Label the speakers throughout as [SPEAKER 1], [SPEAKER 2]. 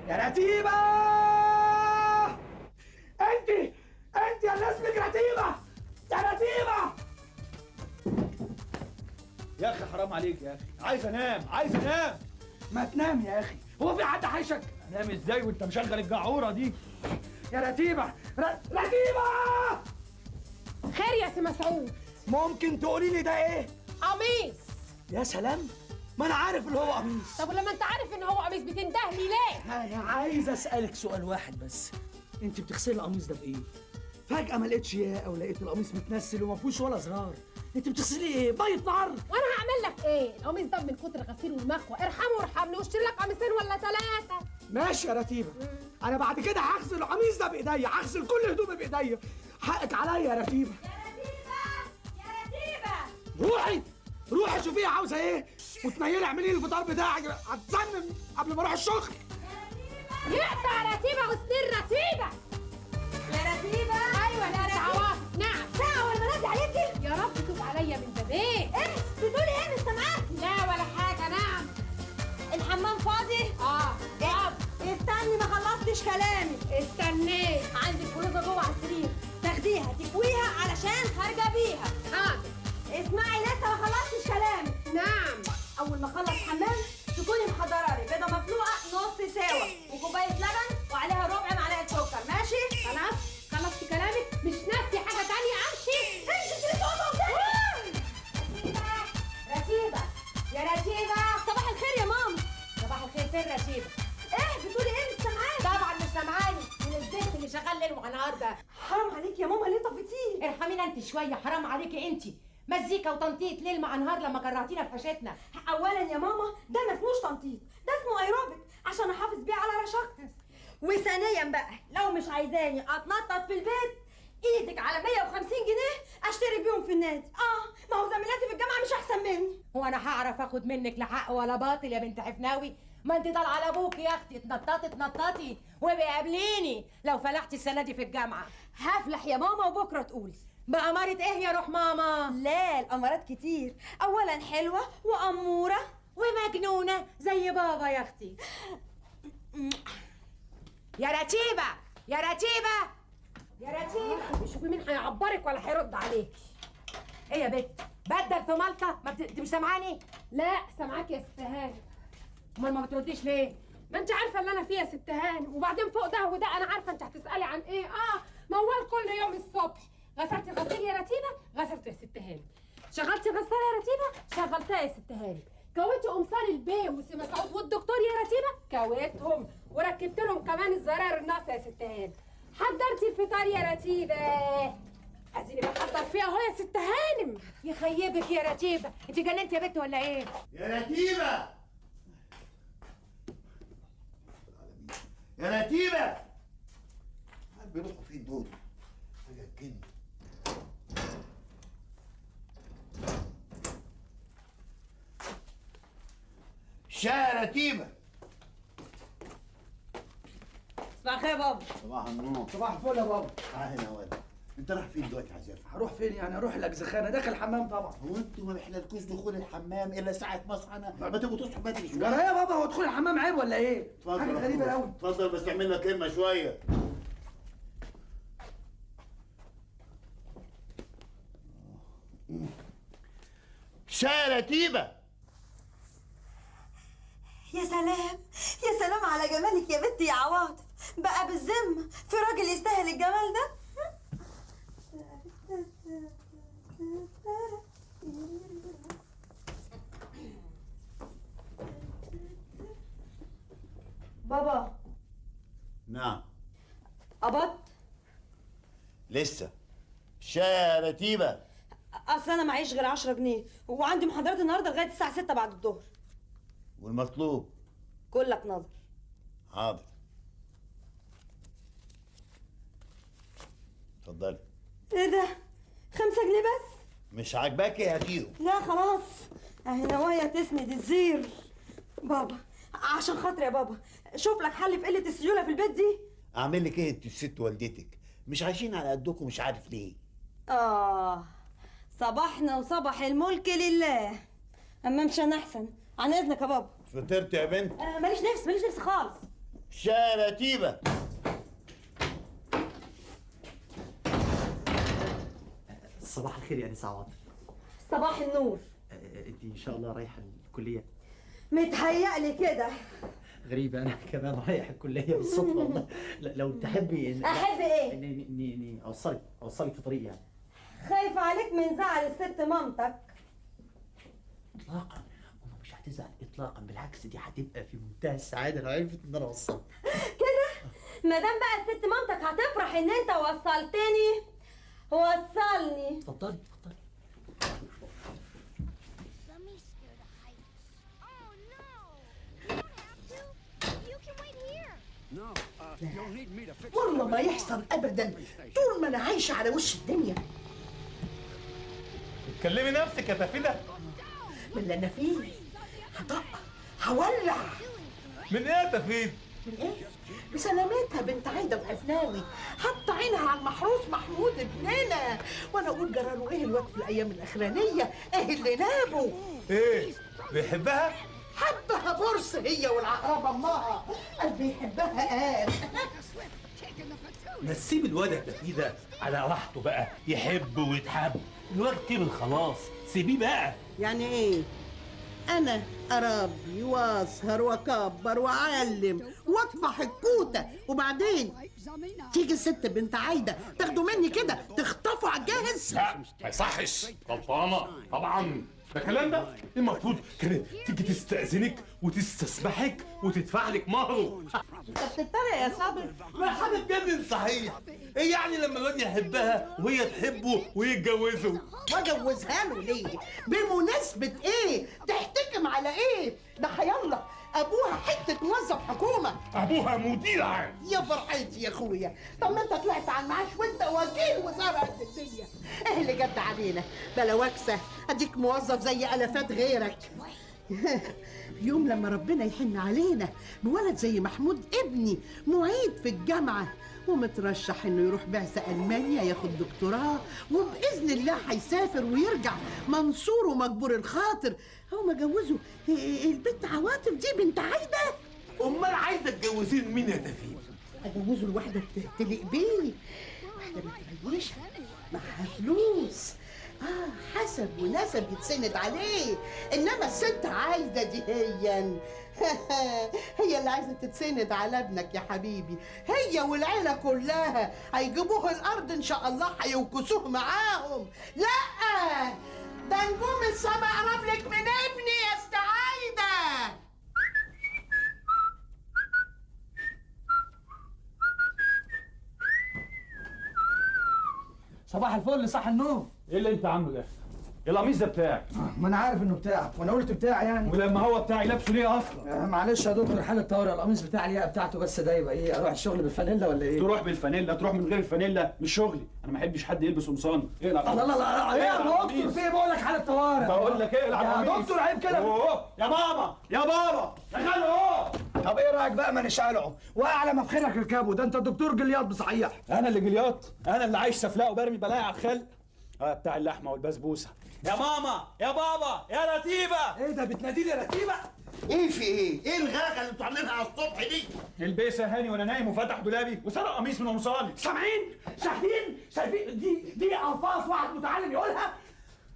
[SPEAKER 1] يا رتيبه، انت يا اللي اسمك رتيبه، يا رتيبه. يا اخي حرام عليك يا اخي، عايز انام عايز انام. ما تنام يا اخي، هو في حد حيشك؟ انام ازاي وانت مشغل الجعوره دي؟ يا رتيبه، رتيبه.
[SPEAKER 2] خير يا سي مسعود.
[SPEAKER 1] ممكن تقولي لي ده ايه؟
[SPEAKER 2] قميص.
[SPEAKER 1] يا سلام، ما انا عارف اللي هو قميص.
[SPEAKER 2] طب ولما انت عارف ان هو قميص بتندهلي ليه؟
[SPEAKER 1] انا عايز اسالك سؤال واحد بس، انت بتغسلي القميص ده بايه؟ فجأة ما لقيتش ياقة ولقيت القميص متنسل وما فيهوش ولا زرار، انت بتغسليه ايه؟ مية نار؟
[SPEAKER 2] وانا هعمل لك ايه؟ القميص ده من كتر غسيل والمكوى، ارحمه وارحمني واشتري لك قميصين ولا ثلاثة.
[SPEAKER 1] ماشي يا رتيبة، انا بعد كده هغسل القميص ده بايديا، هغسل كل هدومي بايديا، حقك عليا يا رتيبة.
[SPEAKER 3] يا رتيبة، يا رتيبة،
[SPEAKER 1] روحي روحي شوفيها عاوزة ايه، وتنيلي اعملي لي الفطار بتاعك، هتسمم قبل ما اروح الشغل.
[SPEAKER 2] يقطع رتيبة وسنين رتيبة.
[SPEAKER 3] يا رتيبة.
[SPEAKER 2] ايوه يا رتيبة. نعم.
[SPEAKER 3] ساعة وانا بنادي عليكي.
[SPEAKER 2] يا رب توب عليا من بابيك.
[SPEAKER 3] ايه بتقولي ايه؟ مش سامعاكي.
[SPEAKER 2] لا ولا حاجة. نعم.
[SPEAKER 3] الحمام فاضي؟
[SPEAKER 2] اه فاضي.
[SPEAKER 3] استني ما خلصتش كلامي.
[SPEAKER 2] استنيت.
[SPEAKER 3] عندك بلوزة جوه على السرير، تاخديها تكويها علشان خارجة بيها.
[SPEAKER 2] حاضر.
[SPEAKER 3] اسمعي لسه ما خلصتش كلامي.
[SPEAKER 2] نعم.
[SPEAKER 3] أول ما أخلص حمام تكوني محضرة لي بيضة مفلوقة نص سوا وكوباية لبن وعليها ربع معلقة سكر، ماشي؟
[SPEAKER 2] خلاص خلصتي كلامك؟ مش ناسي حاجة تانية؟ أمشي؟
[SPEAKER 3] امشي انت لسه.
[SPEAKER 4] رتيبة، يا رتيبة.
[SPEAKER 3] صباح الخير يا ماما.
[SPEAKER 4] صباح الخير. فين رتيبة؟
[SPEAKER 3] ايه بتقولي ايه؟ مش سامعاني.
[SPEAKER 4] طبعا مش سامعاني من الزفت اللي شغال ليل ونهار ده.
[SPEAKER 3] حرام عليك يا ماما، ليه طفتيه؟
[SPEAKER 4] ارحمينا انت شوية، حرام عليكي انت. مزيكا وتنطيط ليل مع نهار لما كرهتينا في عيشتنا.
[SPEAKER 3] اولا يا ماما ده ما اسموش تنطيط، ده اسمه ايروبيك عشان احافظ بيه على رشاقتي. وثانيا بقى لو مش عايزاني اتنطط في البيت ايدك على 150 جنيه اشتري بيهم في النادي. ما هو زميلاتي في الجامعة مش احسن مني.
[SPEAKER 4] هو انا هعرف اخد منك لا حق ولا باطل يا بنت حفناوي؟ ما انت طالعه لابوكي يا اختي، اتنططي اتنططي وبقابليني لو فلحتي السنة دي في الجامعة.
[SPEAKER 3] هفلح يا ماما وبكره تقولي.
[SPEAKER 4] بأمارة ايه يا روح ماما؟
[SPEAKER 3] لا الأمارات كتير، أولا حلوة وأمورة
[SPEAKER 4] ومجنونة زي بابا يا أختي. يا رتيبة، يا رتيبة، يا رتيبة.
[SPEAKER 2] شوفي مين هيعبرك ولا هيرد عليك.
[SPEAKER 4] ايه يا بت؟ بدل في مالطا؟ ما انت مش سامعاني؟
[SPEAKER 2] لا سامعاك يا ست هانم.
[SPEAKER 4] امال ما بترديش ليه؟
[SPEAKER 2] ما انت عارفه اللي انا فيها يا ست هانم، وبعدين فوق ده وده انا عارفه انت هتسالي عن ايه. موال كل يوم الصبح. غسلتي الغسيل يا رتيبه؟ غسلته يا ست هانم. شغلتي الغسالة يا رتيبه؟ شغلتها يا ست هانم. كويتي قمصان البيه وسي مسعود والدكتور يا رتيبه؟ كويتهم وركبت لهم كمان الزراير الناقصة يا ست هانم. حضرتي الفطار يا رتيبه؟ اديني بحضر فيها اهو يا ست هانم.
[SPEAKER 4] يخيبك يا رتيبه، انت جننتي يا بنت ولا ايه؟
[SPEAKER 5] يا رتيبه، يا رتيبه، بيروحوا فين دول؟ حاجة تجن. شاي رتيبة.
[SPEAKER 3] صباح الخير يا بابا.
[SPEAKER 5] صباح النور.
[SPEAKER 1] صباح الفل يا بابا.
[SPEAKER 5] تعال هنا يا ولد، انت رايح فين دلوقتي يا عزافة؟
[SPEAKER 1] هروح فين يعني؟ هروح الاجزخانة، داخل الحمام طبعا.
[SPEAKER 5] هو انتوا ما بيحللكوش دخول الحمام الا ساعة ما اصحى انا؟ ما تبقوا تصحوا بدري شوية.
[SPEAKER 1] جرى يا بابا، هو دخول الحمام عيب ولا ايه؟
[SPEAKER 5] اتفضل
[SPEAKER 1] حاجة غريبة قوي.
[SPEAKER 5] اتفضل بس اعمل لك كلمة شوية. شاي رتيبة.
[SPEAKER 3] يا سلام يا سلام على جمالك يا بنتي يا عواطف، بقى بالذمة في راجل يستاهل الجمال ده؟ بابا.
[SPEAKER 5] نعم.
[SPEAKER 3] قبضت؟
[SPEAKER 5] لسه. شاي رتيبة.
[SPEAKER 3] اصل انا معيش غير 10 جنيه وعندي محاضرات النهارده لغاية الساعة 6 بعد الظهر.
[SPEAKER 5] والمطلوب؟
[SPEAKER 3] كلك نظر.
[SPEAKER 5] حاضر. اتفضلي.
[SPEAKER 3] ايه ده؟ 5 جنيه بس؟
[SPEAKER 5] مش عاجباكي هاتيهم.
[SPEAKER 3] لا خلاص، اهي نوايا تسند الزير. بابا عشان خاطري يا بابا شوف لك حل في قلة السيولة في البيت دي.
[SPEAKER 5] اعمل لك ايه انت ست والدتك؟ مش عايشين على قدكم مش عارف ليه.
[SPEAKER 3] صباحنا وصباح الملك لله. اما امشي انا احسن. عن اذنك يا بابا.
[SPEAKER 5] فطرت يا بنت؟
[SPEAKER 3] ماليش نفس، ماليش نفس خالص.
[SPEAKER 5] شاي رتيبه.
[SPEAKER 6] صباح الخير يا انسه عواطف.
[SPEAKER 3] صباح النور.
[SPEAKER 6] انت ان شاء الله رايحة الكلية؟
[SPEAKER 3] متهيألي كده.
[SPEAKER 6] غريبة، أنا كمان رايح الكلية بالصدفة والله. لو تحبي
[SPEAKER 3] أحب إيه؟
[SPEAKER 6] إني أوصلك في طريقي يعني.
[SPEAKER 3] خايفة عليك من زعل الست مامتك.
[SPEAKER 6] إطلاقا، ماما مش هتزعل إطلاقا، بالعكس دي هتبقى في منتهى السعادة لو عرفت إن أنا وصلت.
[SPEAKER 3] كده؟ ما دام بقى الست مامتك هتفرح إن أنت وصلتني، وصلني.
[SPEAKER 6] اتفضلي اتفضلي.
[SPEAKER 7] والله ما يحصل ابدا طول ما انا عايشه على وش الدنيا.
[SPEAKER 8] اتكلمي نفسك يا تفيده.
[SPEAKER 7] من اللي انا فيه هطق هولع.
[SPEAKER 8] من ايه يا تفيده؟
[SPEAKER 7] من ايه؟ بسلامتها بنت عايدة الحفناوي، حط عينها على المحروس محمود ابننا، وانا اقول جراله ايه الوقت في الايام الاخرانية؟ ايه اللي نابه؟
[SPEAKER 8] ايه؟ بيحبها؟
[SPEAKER 7] حبها برص هي والعقربه امها، قال بيحبها قال.
[SPEAKER 8] ما تسيب الواد يا تفيده على راحته بقى، يحب ويتحب، الواد كبر خلاص، سيبيه بقى.
[SPEAKER 7] يعني ايه؟ أنا أربي وأسهر وأكبر وأعلم وأطفح الكوتة، وبعدين تيجي الست بنت عايدة تاخده مني كده تخطفه على الجاهز؟
[SPEAKER 8] لا ما يصحش، غلطانة طبعا. ده الكلام ده المفروض كانت تيجي تستأذنك وتستسمحك وتدفع لك مهره.
[SPEAKER 7] انت بتتريق يا صابر؟
[SPEAKER 8] ما حاجة تجنن صحيح. ايه يعني لما الواد يحبها وهي تحبه ويتجوزوا؟
[SPEAKER 7] واجوزها له ليه؟ بمناسبة ايه؟ تحتكم على ايه؟ ده حيالله ابوها حتة موظف حكومة،
[SPEAKER 8] ابوها مدير عام.
[SPEAKER 7] يا فرحتي يا اخويا، طب ما انت طلعت على المعاش وانت وكيل وزارة قد الدنيا، ايه اللي جد علينا؟ بلا وكسة، اديك موظف زي الافات غيرك. يوم لما ربنا يحن علينا بولد زي محمود ابني، معيد في الجامعة ومترشح انه يروح بعثة المانيا ياخد دكتوراه، وباذن الله هيسافر ويرجع منصور ومجبور الخاطر. هو ما جوزه البنت عواطف دي بنت عايدة.
[SPEAKER 8] امال عايزه تجوزين مين يا تفيد؟
[SPEAKER 7] اجوزه لواحدة تليق بيه، واحدة متريشه معاها فلوس، حسب ونسب يتسند عليه، انما الست عايدة دي هي اللي عايزه تتسند على ابنك يا حبيبي، هي والعيلة كلها هيجيبوه الارض ان شاء الله، هيوكسوه معاهم. لا ده نجوم السما اقرب لك من ابني يا ست عايدة.
[SPEAKER 1] صباح الفل. صح النوم.
[SPEAKER 9] ايه اللي انت عامله ده؟ القميص ده بتاعك.
[SPEAKER 1] ما انا عارف انه بتاعك، وانا قلت بتاعي يعني.
[SPEAKER 9] ولما هو بتاعي لابسه ليه اصلا؟
[SPEAKER 1] معلش يا دكتور، حالة طوارئ، القميص بتاعي الياقه بتاعته بس. ده يبقى ايه؟ اروح الشغل بالفانيلا ولا ايه؟
[SPEAKER 9] تروح بالفانيلا، تروح من غير الفانيلا، مش شغلي، انا ما احبش حد يلبس قمصان. اقلع.
[SPEAKER 1] لا لا لا ايه يا دكتور؟ في ايه؟ بقول لك حالة طوارئ.
[SPEAKER 9] بقول لك اقلع
[SPEAKER 1] يا دكتور، عيب كده.
[SPEAKER 9] يا ماما يا بابا يا خالو.
[SPEAKER 1] طب ايه رايك بقى ما نشقلعه واعلى ما في خيرك ركبه؟ ده انت الدكتور جلياط بصحيح.
[SPEAKER 9] انا اللي جلياط؟ انا اللي عايش سفلاء وبرمي بلايا على الخلق؟ بتاع اللحمة والبسبوسه. يا ماما يا بابا يا رتيبه.
[SPEAKER 1] ايه ده بتنادي لي رتيبه؟
[SPEAKER 5] ايه في ايه؟ ايه الغاغه اللي انتوا عاملينها على الصبح دي؟
[SPEAKER 9] البيسه هاني وانا نايم وفتح دولابي وسرق قميص من قمصاني.
[SPEAKER 1] سامعين؟ شاهدين؟ شايفين؟ دي الفاظ واحد متعلم يقولها؟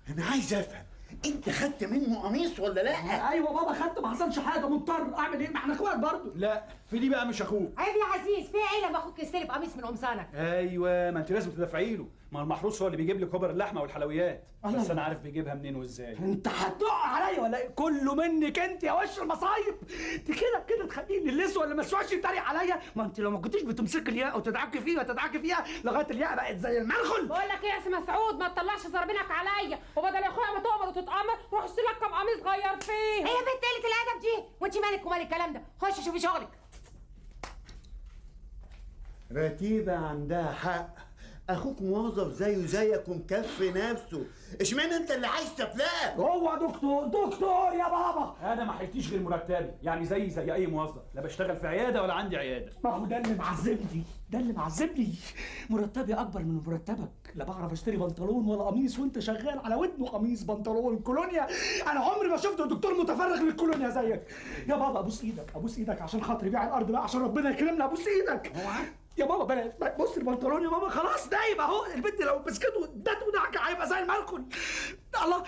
[SPEAKER 5] انا عايز افهم، انت خدت منه قميص ولا لا؟
[SPEAKER 1] ايوه بابا خدت، ما حصلش حاجة، مضطر اعمل ايه؟ ما احنا اخوات برضه.
[SPEAKER 9] لا في دي بقى مش اخوك.
[SPEAKER 4] عيب يا عزيز، في ايه لما اخوك يستلف قميص من قمصانك؟
[SPEAKER 9] ايوه ما انت لازم تدفعي له، ما المحروس هو اللي بيجيب لي كبر اللحمة والحلويات، بس انا عارف بيجيبها منين وازاي.
[SPEAKER 1] انت هتقع عليا ولا ايه؟ كله منك انت يا وش المصايب. انت كده كده تخليني اللي ولا ما اسمعش يتريق عليا. ما انت لو ما كنتيش بتمسكي الياقه وتدعكي فيها وتدعكي فيها لغاية الياقه بقت زي المنخل.
[SPEAKER 2] بقول لك ايه يا سي مسعود، ما تطلعش زربينك عليا، وبدل يا اخويا ما تؤمر وتتامر روح اشتري لك كام قميص غير فيه.
[SPEAKER 4] ايه يا بنت قلة الادب دي؟ وانت مالك ومال الكلام ده؟ خشي شوفي شغلك.
[SPEAKER 5] رتيبه عندها حق، اخوك موظف زيه زيك ومكفي نفسه، اشمعنى انت اللي عايز تفلقه؟
[SPEAKER 1] هو دكتور، دكتور يا بابا.
[SPEAKER 9] انا ما حيلتيش غير مرتبي، يعني زي زي اي موظف، لا بشتغل في عيادة ولا عندي عيادة.
[SPEAKER 1] ما هو ده اللي معذبني، ده اللي معذبني. مرتبي اكبر من مرتبك، لا بعرف اشتري بنطلون ولا قميص، وانت شغال على ودنه قميص بنطلون كولونيا. انا عمري ما شفت دكتور متفرغ للكولونيا زيك يا بابا. ابوس ايدك، ابوس ايدك عشان خاطري بيع الارض بقى، عشان ربنا يكرمنا. ابوس ايدك يا بابا. بلاش، بص البنطلون يا بابا خلاص نايم اهو. البنت لو مسكته ادته دعكه هيبقى زي الملكن. الله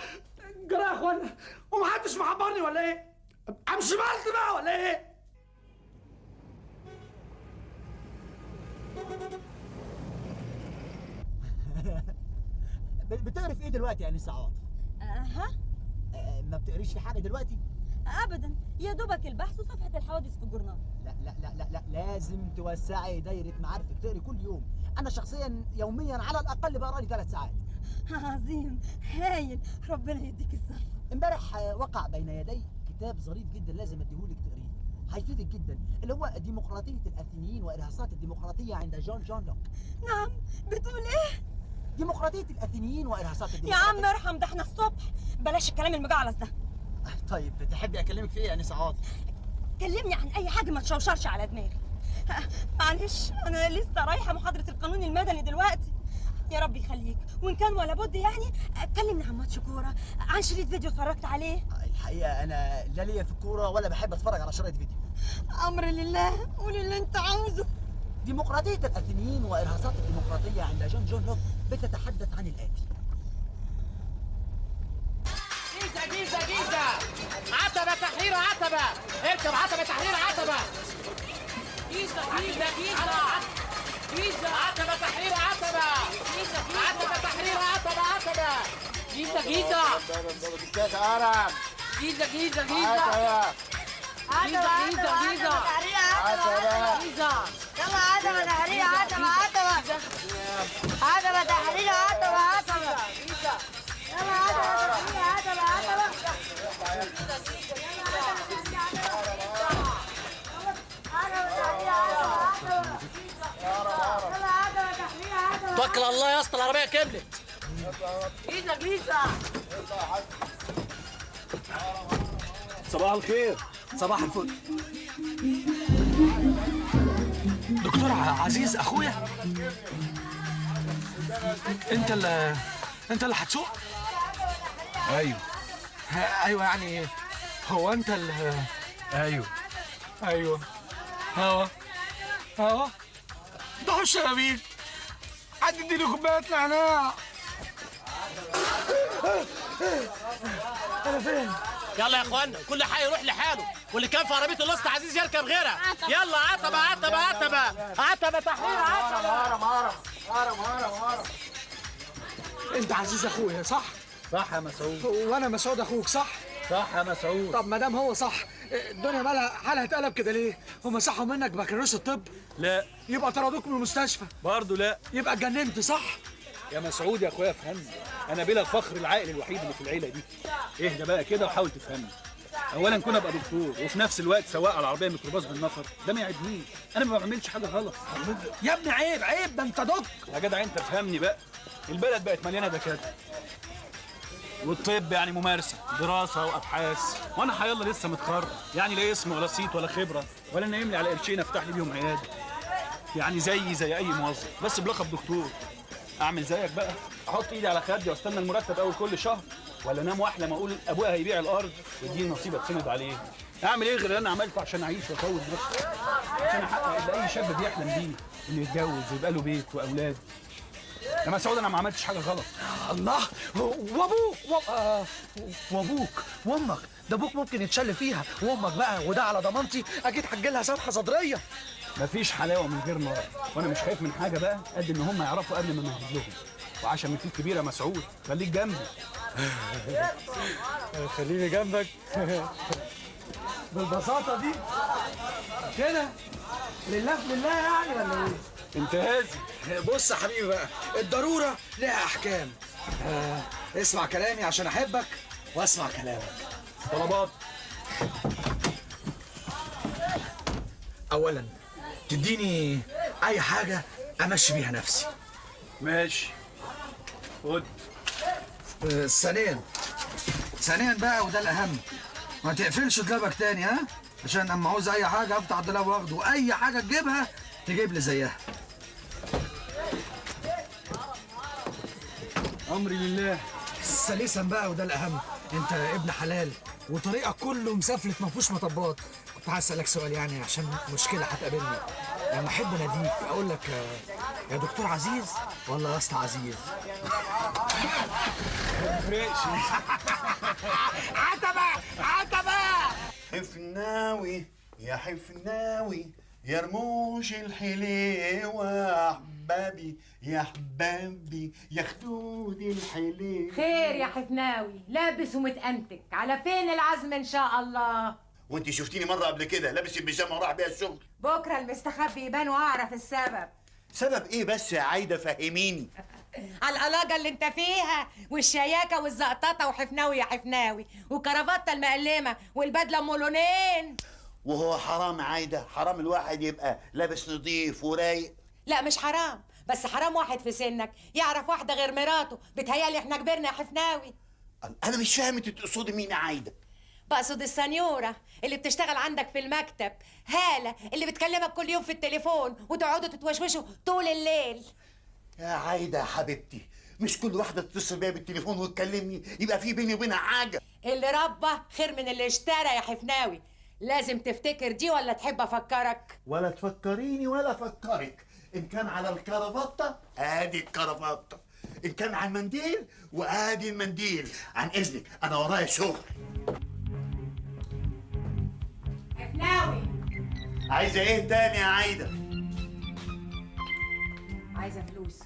[SPEAKER 1] جرى يا اخوانا، ومحدش معبرني ولا ايه؟ امشي مالت بقى ولا ايه؟
[SPEAKER 6] بتقري في ايه دلوقتي يا انسه عواطف؟
[SPEAKER 3] ها؟
[SPEAKER 6] ما بتقريش في حاجة دلوقتي؟
[SPEAKER 3] ابدا، يا دوبك البحث وصفحه الحوادث في الجورنال.
[SPEAKER 6] لا لا لا لا لا، لازم توسعي دايرة معارفك، تقري كل يوم. انا شخصيا يوميا على الاقل بقرا لي 3 ساعات.
[SPEAKER 3] عظيم، هايل، ربنا يديك الصحة.
[SPEAKER 6] امبارح وقع بين يدي كتاب ظريف جدا لازم اديهولك تقريه، هيفيدك جدا، اللي هو ديمقراطية الاثينيين وارهاصات الديمقراطية عند جون لوك.
[SPEAKER 3] نعم، بتقول ايه؟
[SPEAKER 6] ديمقراطية الاثينيين وارهاصات الديمقراطية.
[SPEAKER 3] يا عم ارحم، ده احنا الصبح، بلاش الكلام المجعلص ده.
[SPEAKER 6] طيب تحبي اكلمك في ايه يا انسه عواطف؟
[SPEAKER 3] كلمني عن اي حاجة ما تشوشرش على دماغي. معلش انا لسه رايحة محاضرة القانون المدني دلوقتي. يا رب يخليك، وان كان ولا بد يعني كلمني عن ماتش كورة، عن شريط فيديو اتفرجت عليه.
[SPEAKER 6] الحقيقة انا لا ليا في الكورة ولا بحب اتفرج على شرايط فيديو.
[SPEAKER 3] امر لله، قول اللي انت عاوزه.
[SPEAKER 6] ديمقراطية الاثينيين وارهاصات الديمقراطية عند جون لوك بتتحدث عن الاتي.
[SPEAKER 10] جيزة جيزة جيزة، عتبة تحرير عتبة، اركب عتبة تحرير عتبة. جيزة جيزة جيزة جيزة، عتبة تحرير عتبة، عتبة تحرير عتبة عتبة. جيزة جيزة جيزة جيزة جيزة جيزة جيزة جيزة جيزة.
[SPEAKER 3] يلا عتبة تحرير عتبة عتبة، عتبة تحرير عتبة عتبة. يلا عتبة تحرير عتبة عتبة.
[SPEAKER 10] توكل على الله يا اسطى، العربية كملت. جيزة جيزة.
[SPEAKER 9] صباح الخير.
[SPEAKER 1] صباح الفل. دكتور عزيز اخويا، انت اللي هتسوق؟ ايوه ايوه، يعني هو انت اللي ايوه ايوه. هوا هوا ضحوا الشبابيك، حد يديني كوباية نعناع. انا فين؟
[SPEAKER 10] يلا يا اخوانا، كل حي يروح لحاله، واللي كان في عربية الاسطى عزيز يركب غيرها. يلا عتبة عتبة عتبة عتبة تحرير عتبة.
[SPEAKER 5] هرم هرم هرم هرم هرم.
[SPEAKER 1] انت عزيز اخويا صح؟
[SPEAKER 9] صح يا مسعود.
[SPEAKER 1] وانا مسعود اخوك صح؟
[SPEAKER 9] صح يا مسعود.
[SPEAKER 1] طب ما دام هو صح، الدنيا مالها حالها اتقلب كده ليه؟ هم صحوا منك بكالوريوس الطب؟
[SPEAKER 9] لا.
[SPEAKER 1] يبقى طردوك من المستشفى؟
[SPEAKER 9] برضه لا.
[SPEAKER 1] يبقى اتجننت صح؟
[SPEAKER 9] يا مسعود يا اخويا افهمني، انا بلا فخر العائل الوحيد اللي في العيلة دي. اهدى بقى كده وحاول تفهمني. اولا كون ابقى دكتور وفي نفس الوقت سواق على العربية ميكروباص بالنفر، ده ما يعيبنيش، انا ما بعملش حاجة غلط.
[SPEAKER 1] يا ابني عيب عيب، ده انت دك.
[SPEAKER 9] يا جدع انت افهمني بقى، البلد بقت مليانة دكاترة، والطب يعني ممارسة، دراسة وابحاث، وانا حيالله لسه متخرج، يعني لا اسم ولا صيت ولا خبره، ولا نايم لي على قرشين افتح لي بيهم عيادة. يعني زيي زي اي موظف، بس بلقب دكتور. اعمل زيك بقى، احط ايدي على خدي واستنى المرتب اول كل شهر، ولا انام واحلم اقول ابويا هيبيع الارض واديني نصيب اتسند عليه؟ اعمل ايه غير اللي انا عملته عشان اعيش واكون نفسي، عشان احقق اللي اي شاب بيحلم بيه، انه يتجوز ويبقى له بيت واولاد. يا مسعود انا ما عملتش حاجة غلط.
[SPEAKER 1] الله، وابوك وابوك وامك، ده ابوك ممكن يتشل فيها، وامك بقى وده على ضمانتي اكيد هتجي لها سمحه صدريه.
[SPEAKER 9] مفيش حلاوة من غير نار، وانا مش خايف من حاجة بقى قد ان هم يعرفوا قبل ما امهد لهم. وعشان فيك كبيرة يا مسعود، خليك جنبي.
[SPEAKER 1] خليني جنبك بالبساطة دي كده؟ لله في لله يعني ولا ايه؟
[SPEAKER 9] انتهازي.
[SPEAKER 1] بص يا حبيبي بقى، الضرورة لها احكام. اسمع كلامي عشان احبك، واسمع كلامك.
[SPEAKER 9] طلبات.
[SPEAKER 1] اولا تديني اي حاجة امشي بيها نفسي.
[SPEAKER 9] ماشي خد.
[SPEAKER 11] ثانيا بقى، وده الاهم، ما تقفلش دولابك تاني. ها، عشان اما عاوز اي حاجة افتح الدولاب واخده، واي حاجة تجيبها تجيب لي زيها.
[SPEAKER 9] امري لله.
[SPEAKER 11] ثالثا بقى وده الاهم، انت ابن حلال وطريقك كله مسفلت ما فيهوش مطبات. كنت عايز اسالك سؤال يعني عشان مشكلة هتقابلني، لما احب اناديك اقول لك يا دكتور عزيز ولا يا اسطى عزيز؟
[SPEAKER 9] ما تفرقش.
[SPEAKER 1] عتبة عتبة.
[SPEAKER 5] حفناوي يا حفناوي يا رموش الحليوه، حبابي يا حبابي يا خدود الحليوه.
[SPEAKER 4] خير يا حفناوي، لابس ومتأنتك، على فين العزم ان شاء الله؟
[SPEAKER 5] وانت شفتيني مرة قبل كده لابس البيجامه وراح بيها الشغل؟
[SPEAKER 4] بكره المستخبي يبان واعرف السبب.
[SPEAKER 5] سبب ايه بس يا عايدة فهميني؟
[SPEAKER 4] على القلاجه اللي انت فيها والشياكه والزقططه وحفناوي يا حفناوي وكرافته المقلمه والبدله ام لونين.
[SPEAKER 5] وهو حرام عايدة؟ حرام الواحد يبقى لابس نظيف ورايق؟
[SPEAKER 4] لا مش حرام، بس حرام واحد في سنك يعرف واحدة غير مراته. بتهيألي احنا كبرنا يا حفناوي.
[SPEAKER 5] انا مش فاهم انت تقصدي مين يا عايدة؟
[SPEAKER 4] بقصد السنيورة اللي بتشتغل عندك في المكتب، هاله اللي بتكلمك كل يوم في التليفون وتقعدوا تتوشوشوا طول الليل.
[SPEAKER 5] يا عايدة يا حبيبتي، مش كل واحدة تتصل بيا بالتليفون وتكلمني يبقى في بيني وبينها حاجة.
[SPEAKER 4] اللي ربى خير من اللي اشترى يا حفناوي، لازم تفتكر دي ولا تحب افكرك؟
[SPEAKER 5] ولا تفكريني ولا افكرك. ان كان على الكرافته ادي الكرافته، ان كان على المنديل وادي المنديل. عن اذنك انا ورايا شغل.
[SPEAKER 4] حفناوي
[SPEAKER 5] عايزه ايه تاني يا عايدة؟
[SPEAKER 4] عايزه فلوس.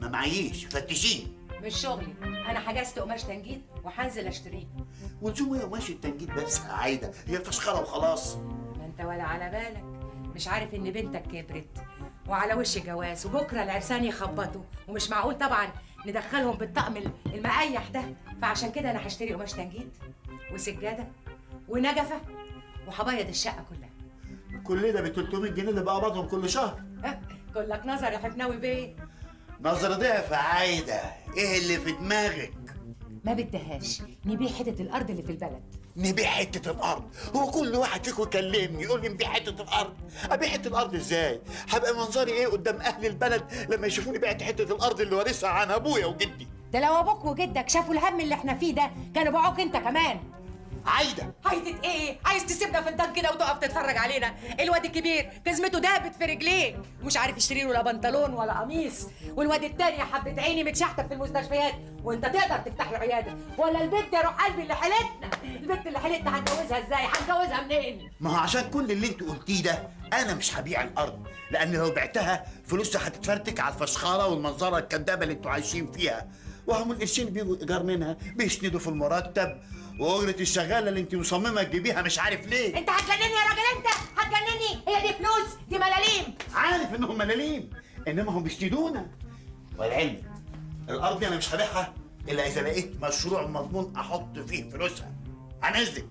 [SPEAKER 5] ما معيش، فتشيني.
[SPEAKER 4] مش شغلي، انا حجزت قماش تنجيد وهنزل اشتريه.
[SPEAKER 5] ولزوم ايه قماش التنجيد بس يا عايدة؟ هي فشخره وخلاص.
[SPEAKER 4] ما انت ولا على بالك، مش عارف ان بنتك كبرت وعلى وش جواز وبكره العرسان يخبطوا، ومش معقول طبعا ندخلهم بالطقم المقيح ده. فعشان كده انا هشتري قماش تنجيد وسجاده ونجفه وهبيض الشقة كلها.
[SPEAKER 5] كل ده ب 300 جنيه اللي بقبضهم كل شهر؟
[SPEAKER 4] كلك نظر يا حفناوي بيه.
[SPEAKER 5] نظر ضعف يا عايدة، ايه اللي في دماغك؟
[SPEAKER 4] ما بدهاش نبيع حتة الارض اللي في البلد.
[SPEAKER 5] نبيع حتة الارض؟ هو كل واحد فيكم يكلمني يقول لي نبيع حتة الارض. ابيع حتة الارض ازاي؟ هبقى منظري ايه قدام اهل البلد لما يشوفوني بعت حتة الارض اللي وارثها عن ابويا وجدي؟
[SPEAKER 4] ده لو ابوك وجدك شافوا الهم اللي احنا فيه ده كانوا باعوك انت كمان.
[SPEAKER 5] عايدة
[SPEAKER 4] عايدة ايه؟ عايز تسيبنا في الدار كده وتقف تتفرج علينا؟ الواد الكبير جزمته دابت في رجليه مش عارف يشتري له لا بنطلون ولا قميص، والواد التاني يا حبة عيني متشحتف في المستشفيات وانت تقدر تفتح له عيادة، ولا البنت يا روح قلبي اللي حيلتنا، البنت اللي حيلتنا هنجوزها ازاي؟ هنجوزها منين؟
[SPEAKER 5] ما هو عشان كل اللي انت قلتيه ده انا مش هبيع الارض، لان لو بعتها فلوسها هتتفرتك على الفشخره والمنظره الكدابه اللي انتوا عايشين فيها، وهم القرشين بيجوا ايجار منها بيسندوا في المرتب واجرة الشغاله اللي انت مصممه تجيبيها مش عارف ليه.
[SPEAKER 4] انت هتجنني يا راجل، انت هتجنني. هي دي فلوس؟ دي ملاليم.
[SPEAKER 5] عارف انهم ملاليم انما هم بيسندونا. والعلم الارض دي انا مش هبيعها الا اذا لقيت مشروع مضمون احط فيه فلوسها. عن اذنك.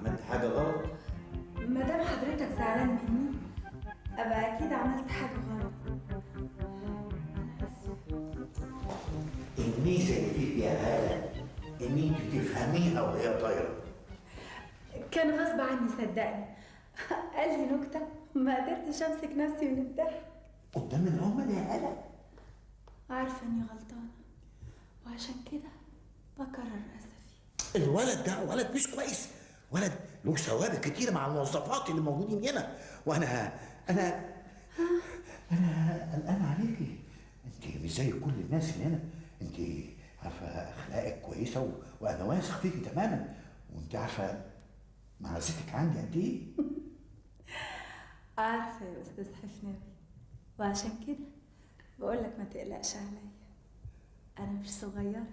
[SPEAKER 5] عملت حاجة غلط؟
[SPEAKER 3] ما دام حضرتك زعلان مني ابقى اكيد عملت حاجة غلط. انا اسفه.
[SPEAKER 5] الميزة اللي فيك يا هاله ان انت تفهميها وهي طايره.
[SPEAKER 3] كان غصب عني صدقني. قال لي نكتة ما قدرتش امسك نفسي من الضحك
[SPEAKER 5] قدام العملاء يا هاله.
[SPEAKER 3] عارفه اني غلطانة وعشان كده بكرر اسفي.
[SPEAKER 5] الولد ده ولد مش كويس، ولد له ثوابت كتير مع الموظفات اللي موجودين هنا، وانا انا انا قلقان عليكي. انت مش زي كل الناس اللي هنا، انت عارفه اخلاقك كويسة وانا واثق فيكي تماما، وانت عارفه معزتك عندي قد ايه.
[SPEAKER 3] عارفه يا استاذ حفناوي، وعشان كده بقول لك ما تقلقش عليا، انا مش صغيرة.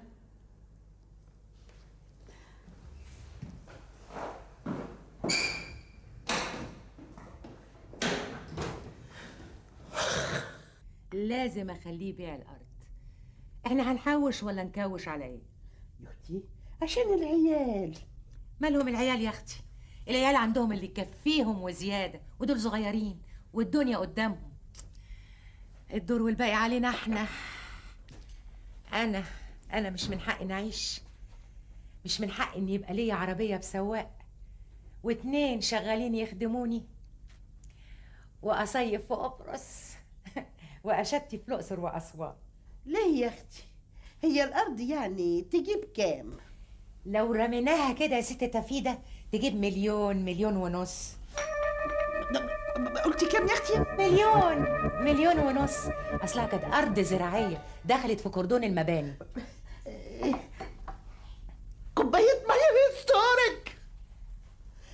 [SPEAKER 4] لازم اخليه يبيع الارض. احنا هنحوش ولا نكوش على ايه؟
[SPEAKER 7] يا اختي عشان العيال.
[SPEAKER 4] مالهم العيال يا اختي؟ العيال عندهم اللي يكفيهم وزيادة، ودول صغيرين والدنيا قدامهم. الدور والباقي علينا احنا. انا مش من حقي نعيش، مش من حقي ان يبقى ليا عربية بسواق و2 شغالين يخدموني، واصيف في قبرص واشتي في الاقصر واسوان.
[SPEAKER 7] ليه يا اختي؟ هي الارض يعني تجيب كام؟
[SPEAKER 4] لو رميناها كده يا ست تفيده تجيب 1 مليون 1.5 مليون.
[SPEAKER 7] قلتي كام يا اختي؟
[SPEAKER 4] 1 مليون 1.5 مليون. اصلها كانت ارض زراعية دخلت في كردون المباني.
[SPEAKER 7] كوباية مية يسترك.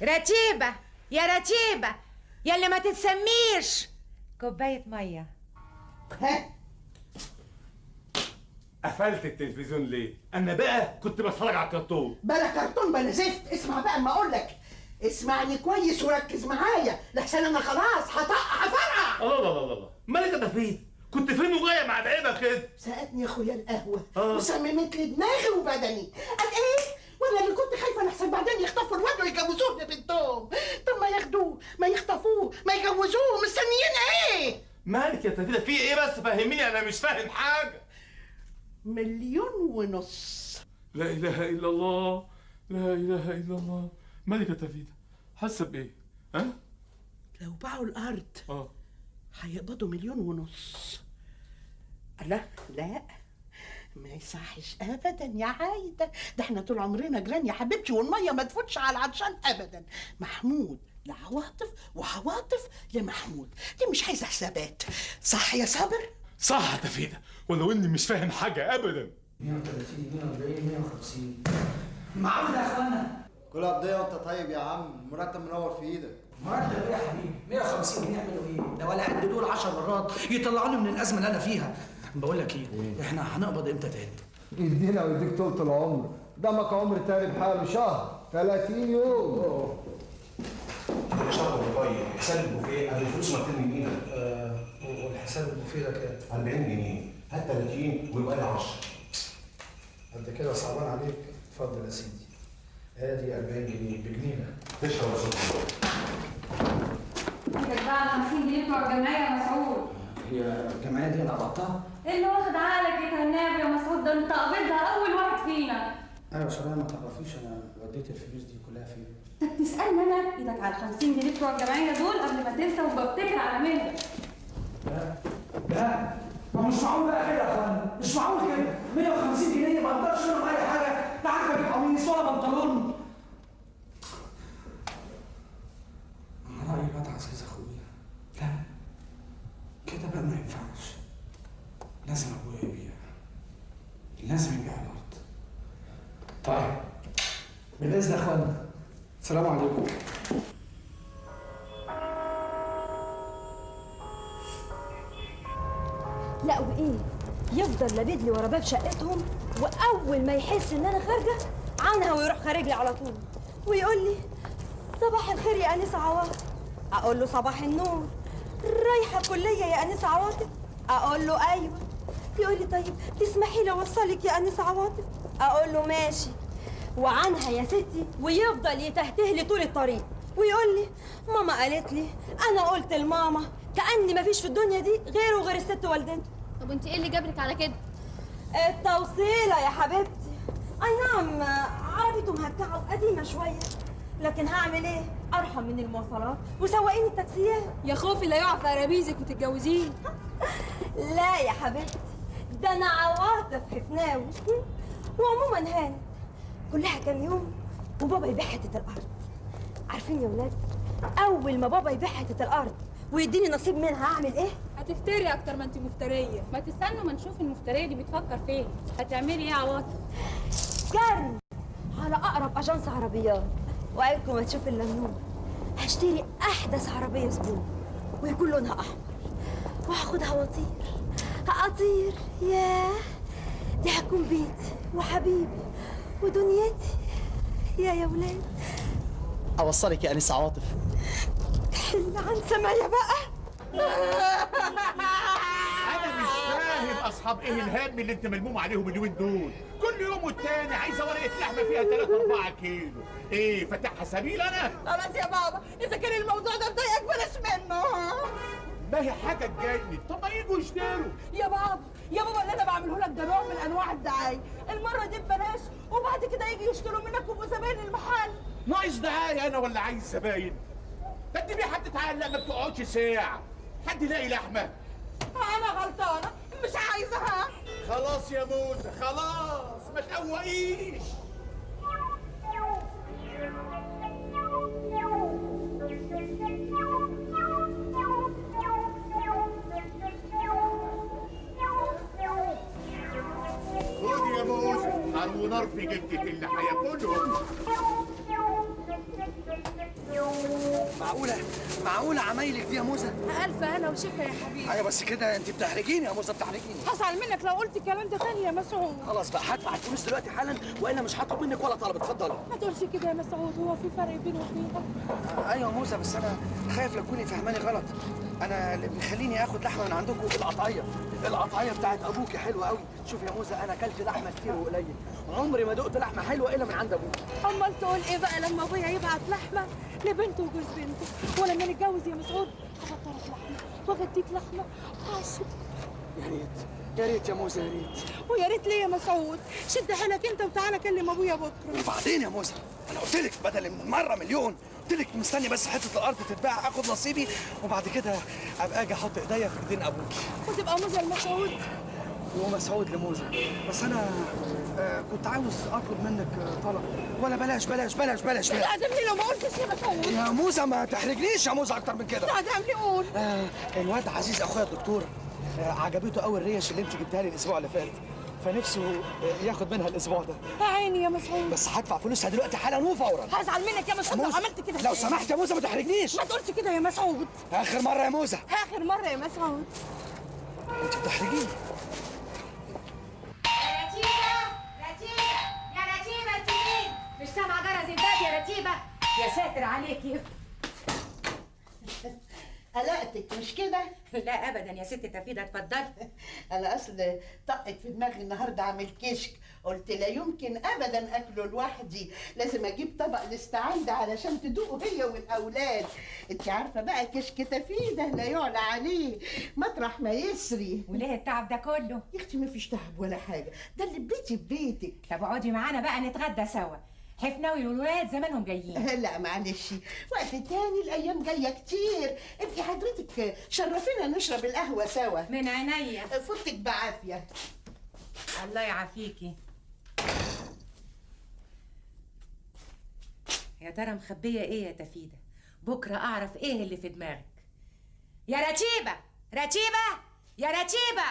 [SPEAKER 4] رتيبه يا رتيبه يا اللي ما تتسميش، كوباية مية.
[SPEAKER 7] ها
[SPEAKER 8] قفلت التلفزيون ليه؟ انا بقى كنت بتفرج على الكرتون.
[SPEAKER 7] بلا كرتون بلا زفت. اسمع بقى ما اقول لك، اسمعني كويس وركز معايا لحسن انا خلاص هطق هفرقع.
[SPEAKER 8] الله الله الله الله، مالك يا تفيد؟ كنت فين وجاية مع بعيبه كده؟
[SPEAKER 7] سقتني يا اخويا القهوة وسممت لي دماغي وبدني. قال ايه؟ وانا اللي كنت خايفة لحسن بعدين يخطفوا الواد ويجوزوه لبنتهم. طب ما ياخدوه، ما يخطفوه، ما يجوزوه، مستنيين ايه؟
[SPEAKER 8] مالك يا تفيده في ايه بس؟ فهميني انا مش فاهم حاجة.
[SPEAKER 7] 1.5 مليون.
[SPEAKER 8] لا اله الا الله، لا اله الا الله. مالك يا تفيده؟ حاسه بايه؟ ها؟
[SPEAKER 7] لو باعوا الارض هيقبضوا 1.5 مليون. لا لا ما يصحش ابدا يا عايدة، ده احنا طول عمرنا جيران يا حبيبتي، والمية ما تفوتش على العطشان ابدا. محمود لعواطف وعواطف لمحمود، دي مش عايزه حسابات. صح يا صابر؟
[SPEAKER 8] صح يا تفيده، ولو اني مش فاهم حاجة ابدا.
[SPEAKER 11] 130 140 150. معقول يا اخوانا؟
[SPEAKER 12] كل قضية وانت طيب يا عم، المرتب منور في ايدك.
[SPEAKER 11] مرتب ايه يا حبيبي؟ 150 جنيه يعملوا ايه؟ ده ولا قد دول 10 مرات يطلعوني من الازمة اللي انا فيها. بقول لك ايه؟ احنا هنقبض امتى تاني؟
[SPEAKER 12] يدينا ويديك طولة العمر، قدامك عمر تاني بحاله شهر 30 يوم.
[SPEAKER 13] شهر طيب، حساب البوفيه قبل الفلوس ما ترمي من ايدك.
[SPEAKER 11] والحساب البوفيه ده كام؟
[SPEAKER 13] 40 جنيه، هات 30 ويبقى لي 10.
[SPEAKER 11] قد كده صعبان عليك؟ اتفضل يا سيدي. ادي 40 جنيه بجنيه.
[SPEAKER 13] تشرب يا سيدي.
[SPEAKER 2] عندك بقى 50 جنيه بتوع الجمعية يا مسعود.
[SPEAKER 11] هي الجمعية دي انا قبضتها؟
[SPEAKER 2] ايه اللي واخد عقلك يتهناه يا مسعود؟ ده انت قابضها اول واحد فينا.
[SPEAKER 11] ايوه شباب ما تعرفيش انا وديت الفلوس دي كلها فين؟
[SPEAKER 2] انت بتسالني انا؟ ايدك على 50 جنيه بتوع الجمعية دول قبل ما تنسى وبفتكر على مهلك.
[SPEAKER 11] لا لا ما مش معقول بقى كده يا اخوانا، مش معقول كده. 150 جنيه ما اقدرش منهم اي حاجة، لا عارفه اجيب قميص ولا بنطلون. انا رايي الواد عزيز اخويا، لا كده بقى ما ينفعش، لازم ابويا يبيع، لازم يبيع الارض. طيب بالاذن يا اخوانا، السلام عليكم.
[SPEAKER 3] لا وايه، يفضل لابد لي ورا باب شقتهم، واول ما يحس ان انا خارجه عنها ويروح خارج لي على طول ويقول لي صباح الخير يا انسه عواطف، اقول له صباح النور. رايحة الكلية يا انسه عواطف؟ اقول له ايوه. يقول لي طيب تسمحي لي اوصلك يا انسه عواطف؟ اقول له ماشي. وعنها يا ستي ويفضل يتهته لي طول الطريق ويقول لي ماما قالت لي، انا قلت لماما، كأن مفيش في الدنيا دي غيره وغير الست والدته.
[SPEAKER 14] طب وانت ايه اللي جابرك على كده؟
[SPEAKER 3] التوصيله يا حبيبتي. اي نعم عربيته مهكعه وقديمة شوية، لكن هعمل ايه؟ ارحم من المواصلات وسواقين التاكسيات.
[SPEAKER 2] يا خوفي لا يقع في قرابيزك وتتجوزيه.
[SPEAKER 3] لا يا حبيبتي، ده انا عواطف حفناوي. وعموما هانت كلها كام يوم وبابا يبيع حتة الارض. عارفين يا ولاد، اول ما بابا يبيع حتة الارض ويديني نصيب منها هعمل ايه؟
[SPEAKER 2] هتفتري اكتر ما انت مفتريه.
[SPEAKER 14] ما تستنوا ما نشوف المفتريه دي بتفكر فين. هتعملي ايه يا عواطف؟
[SPEAKER 3] جري على اقرب اجانس عربيات، وعيبكم ما تشوف الا النور. هشتري احدث عربية سبور ويكون لونها احمر، وهاخدها واطير، هأطير. ياه، دي هتكون بيتي وحبيبي ودنيتي. يا ولاد،
[SPEAKER 6] اوصلك يا انسه عواطف.
[SPEAKER 3] حل عن سمايا بقى.
[SPEAKER 5] انا مش فاهم اصحاب ايه الهم اللي انت ملموم عليهم اليومين دول؟ كل يوم والتاني عايزه ورقة لحمه فيها 3 4 كيلو. ايه فاتحها سبيل انا؟
[SPEAKER 7] خلاص يا بابا، اذا كان الموضوع ده مضايقك بلاش منه.
[SPEAKER 5] ما هي حاجة تجنن، طب ما يجوا يشتروا.
[SPEAKER 7] يا بابا يا بابا، اللي انا بعمله لك ده نوع من انواع الدعاية، المرة دي ببلاش وبعد كده يجي يشتروا منك ويبقوا زباين المحل.
[SPEAKER 5] ناقص دعاية انا ولا عايز زباين؟ ده الذبيحة بتتعلق ما بتقعدش ساعة، حد يلاقي لحمه؟
[SPEAKER 7] انا غلطانة، مش عايزها.
[SPEAKER 5] خلاص يا موزة خلاص، ما تقوقيش. خد يا موزة، نار ونار في جلدة اللي هياكلهم.
[SPEAKER 1] معقولة؟ معقولة عمايلك دي يا موزة؟
[SPEAKER 2] ألف هنا وشفا يا حبيبي.
[SPEAKER 1] أيوة بس كده أنت بتحرجيني يا موزة، بتحرجيني.
[SPEAKER 2] هزعل منك لو قلت الكلام ده تاني يا مسعود.
[SPEAKER 1] خلاص بقى، هدفع الفلوس دلوقتي حالا وإلا مش هطلب منك ولا طلب. اتفضلي.
[SPEAKER 2] ما تقولش كده يا مسعود، هو في فرق بيني وبينك؟
[SPEAKER 1] أيوة يا موزة، بس أنا خايف لا تكوني فهماني غلط. أنا اللي بيخليني آخد لحمة من عندكم القطعية، القطعية بتاعت أبوكي حلوة قوي. شوف يا موزة، أنا أكلت لحمة كتير وقليل، عمري ما دقت لحمة حلوة إلا من عند أبوكي.
[SPEAKER 2] أمال تقول إيه بقى لما أبويا يبعت لحمة لبنته وجوز بنته؟ ولما نتجوز يا مسعود هفطرك لحمة وأغديك لحمة وأعشق.
[SPEAKER 1] يا ريت يا ريت يا موزة، يا ريت.
[SPEAKER 7] ويا ريت ليه يا مسعود؟ شد حيلك أنت وتعالى كلم أبويا بكرة.
[SPEAKER 1] وبعدين يا موزة، أنا قلت لك بدل من مرة مليون، قلت لك مستني بس حتة الأرض تتباع آخد نصيبي، وبعد كده أبقى أجي أحط إيديا في إيدين أبوكي.
[SPEAKER 7] وتبقى موزة لمسعود؟
[SPEAKER 1] ومسعود لموزة. بس أنا كنت عاوز أطلب منك طلب. ولا بلاش بلاش بلاش بلاش.
[SPEAKER 7] تعزمني لو ما قلتش يا مسعود.
[SPEAKER 1] يا موزة ما تحرجنيش يا موزة أكتر من كده.
[SPEAKER 7] تعزمني قول.
[SPEAKER 1] الواد عزيز أخويا الدكتور عجبته قوي الريش اللي أنت جبتها لي الأسبوع اللي فات، فنفسه ياخد منها الأسبوع ده.
[SPEAKER 7] يا عيني يا مسعود.
[SPEAKER 1] بس هدفع فلوسها دلوقتي حالا وفورا.
[SPEAKER 7] هزعل منك يا مسعود لو عملت كده.
[SPEAKER 1] لو سمحت يا موزة ما تحرجنيش.
[SPEAKER 7] ما تقولش كده يا مسعود.
[SPEAKER 1] آخر مرة يا موزة.
[SPEAKER 7] آخر مرة يا مسعود.
[SPEAKER 1] أنت بتحرجيني.
[SPEAKER 4] مش سامعة جرس الباب يا رتيبة؟ يا ساتر عليكي.
[SPEAKER 7] قلقتك مش كده؟
[SPEAKER 4] لا ابدا يا ست تفيدة، اتفضلي.
[SPEAKER 7] انا اصل طقت في دماغي النهارده اعمل كشك، قلت لا يمكن ابدا اكله لوحدي، لازم اجيب طبق لستعندة علشان تدوقه هي والاولاد. انت عارفه بقى كشك تفيدة لا يعلى عليه، مطرح ما يسري.
[SPEAKER 4] وليه التعب ده كله؟
[SPEAKER 7] يا اختي مفيش تعب ولا حاجة، ده اللي بيتي ببيتك.
[SPEAKER 4] طب اقعدي معانا بقى نتغدى سوا، حفناوي والولاد زمانهم جايين.
[SPEAKER 7] لا معلش، وقت تاني، الايام جاية كتير. ابقي حضرتك شرفينا نشرب القهوة سوا.
[SPEAKER 4] من عينيا.
[SPEAKER 7] فوتك بعافية.
[SPEAKER 4] الله يعافيكي. يا ترى مخبيه ايه يا تفيده؟ بكره اعرف ايه اللي في دماغك. يا رتيبه، رتيبه، يا رتيبه.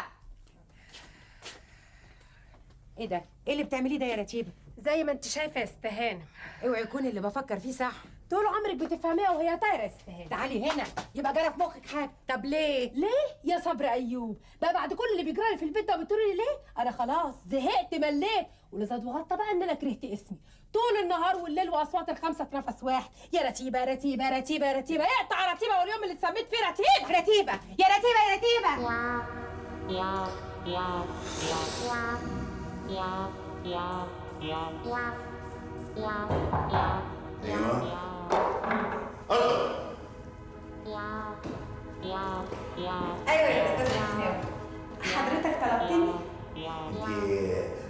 [SPEAKER 4] ايه ده؟ ايه اللي بتعمليه ده يا رتيبه؟
[SPEAKER 2] زي ما انت شايفه يا ست هانم.
[SPEAKER 4] اوعي يكون اللي بفكر فيه صح.
[SPEAKER 2] طول عمرك بتفهميها وهي طايره يا ست هانم.
[SPEAKER 4] تعالي هنا، يبقى جرى في مخك حاجة. طب ليه؟
[SPEAKER 2] ليه يا صبر ايوب؟ بقى بعد كل اللي بيجرالي في البيت ده بتقولي لي ليه؟ انا خلاص زهقت مليت، واللي زاد وغطى بقى ان انا كرهت اسمي طول النهار والليل واصوات الخمسة في نفس واحد. يا رتيبه رتيبه رتيبه رتيبه، اقطع رتيبه واليوم اللي اتسميت فيه رتيبه.
[SPEAKER 4] رتيبه يا رتيبه يا رتيبه.
[SPEAKER 5] ايوه. الله.
[SPEAKER 15] ايوه يا استاذ حفناوي، حضرتك طلبتني؟
[SPEAKER 5] انت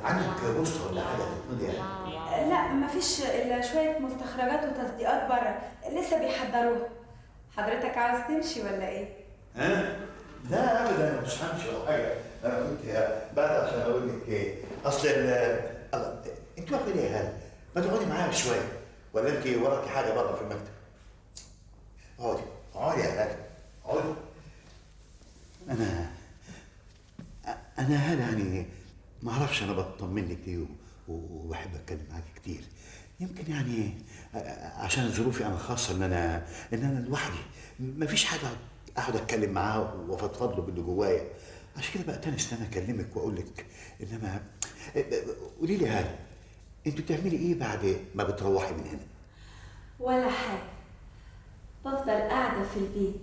[SPEAKER 5] عندك بوسطه ولا حاجة تتمضي يعني؟
[SPEAKER 15] لا مفيش الا شوية مستخرجات وتصديقات بره لسه بيحضروها. حضرتك عاوز تمشي ولا ايه؟
[SPEAKER 5] ها؟ لا ابدا انا مش همشي ولا حاجة، انا كنت بعد عشان اقول لك ايه، اصل الله، انت واقفة ليه يا هاله؟ ما تقعدي معايا شوية، ولا انت وراكي حاجة بره في المكتب؟ اقعدي اقعدي يا هاله اقعدي. انا هاله يعني ما اعرفش، انا بطمن لك ليه وبحب اتكلم معاكي كتير، يمكن يعني عشان ظروفي انا الخاصة ان انا لوحدي، مفيش حاجة اقعد اتكلم معاه وافضفض له باللي جوايا، عشان كده بقتنس ان انا اكلمك واقول لك. انما قولي لي هاله، انتوا بتعملي ايه بعد ما بتروحي من هنا؟
[SPEAKER 15] ولا حاجة، بفضل قاعدة في البيت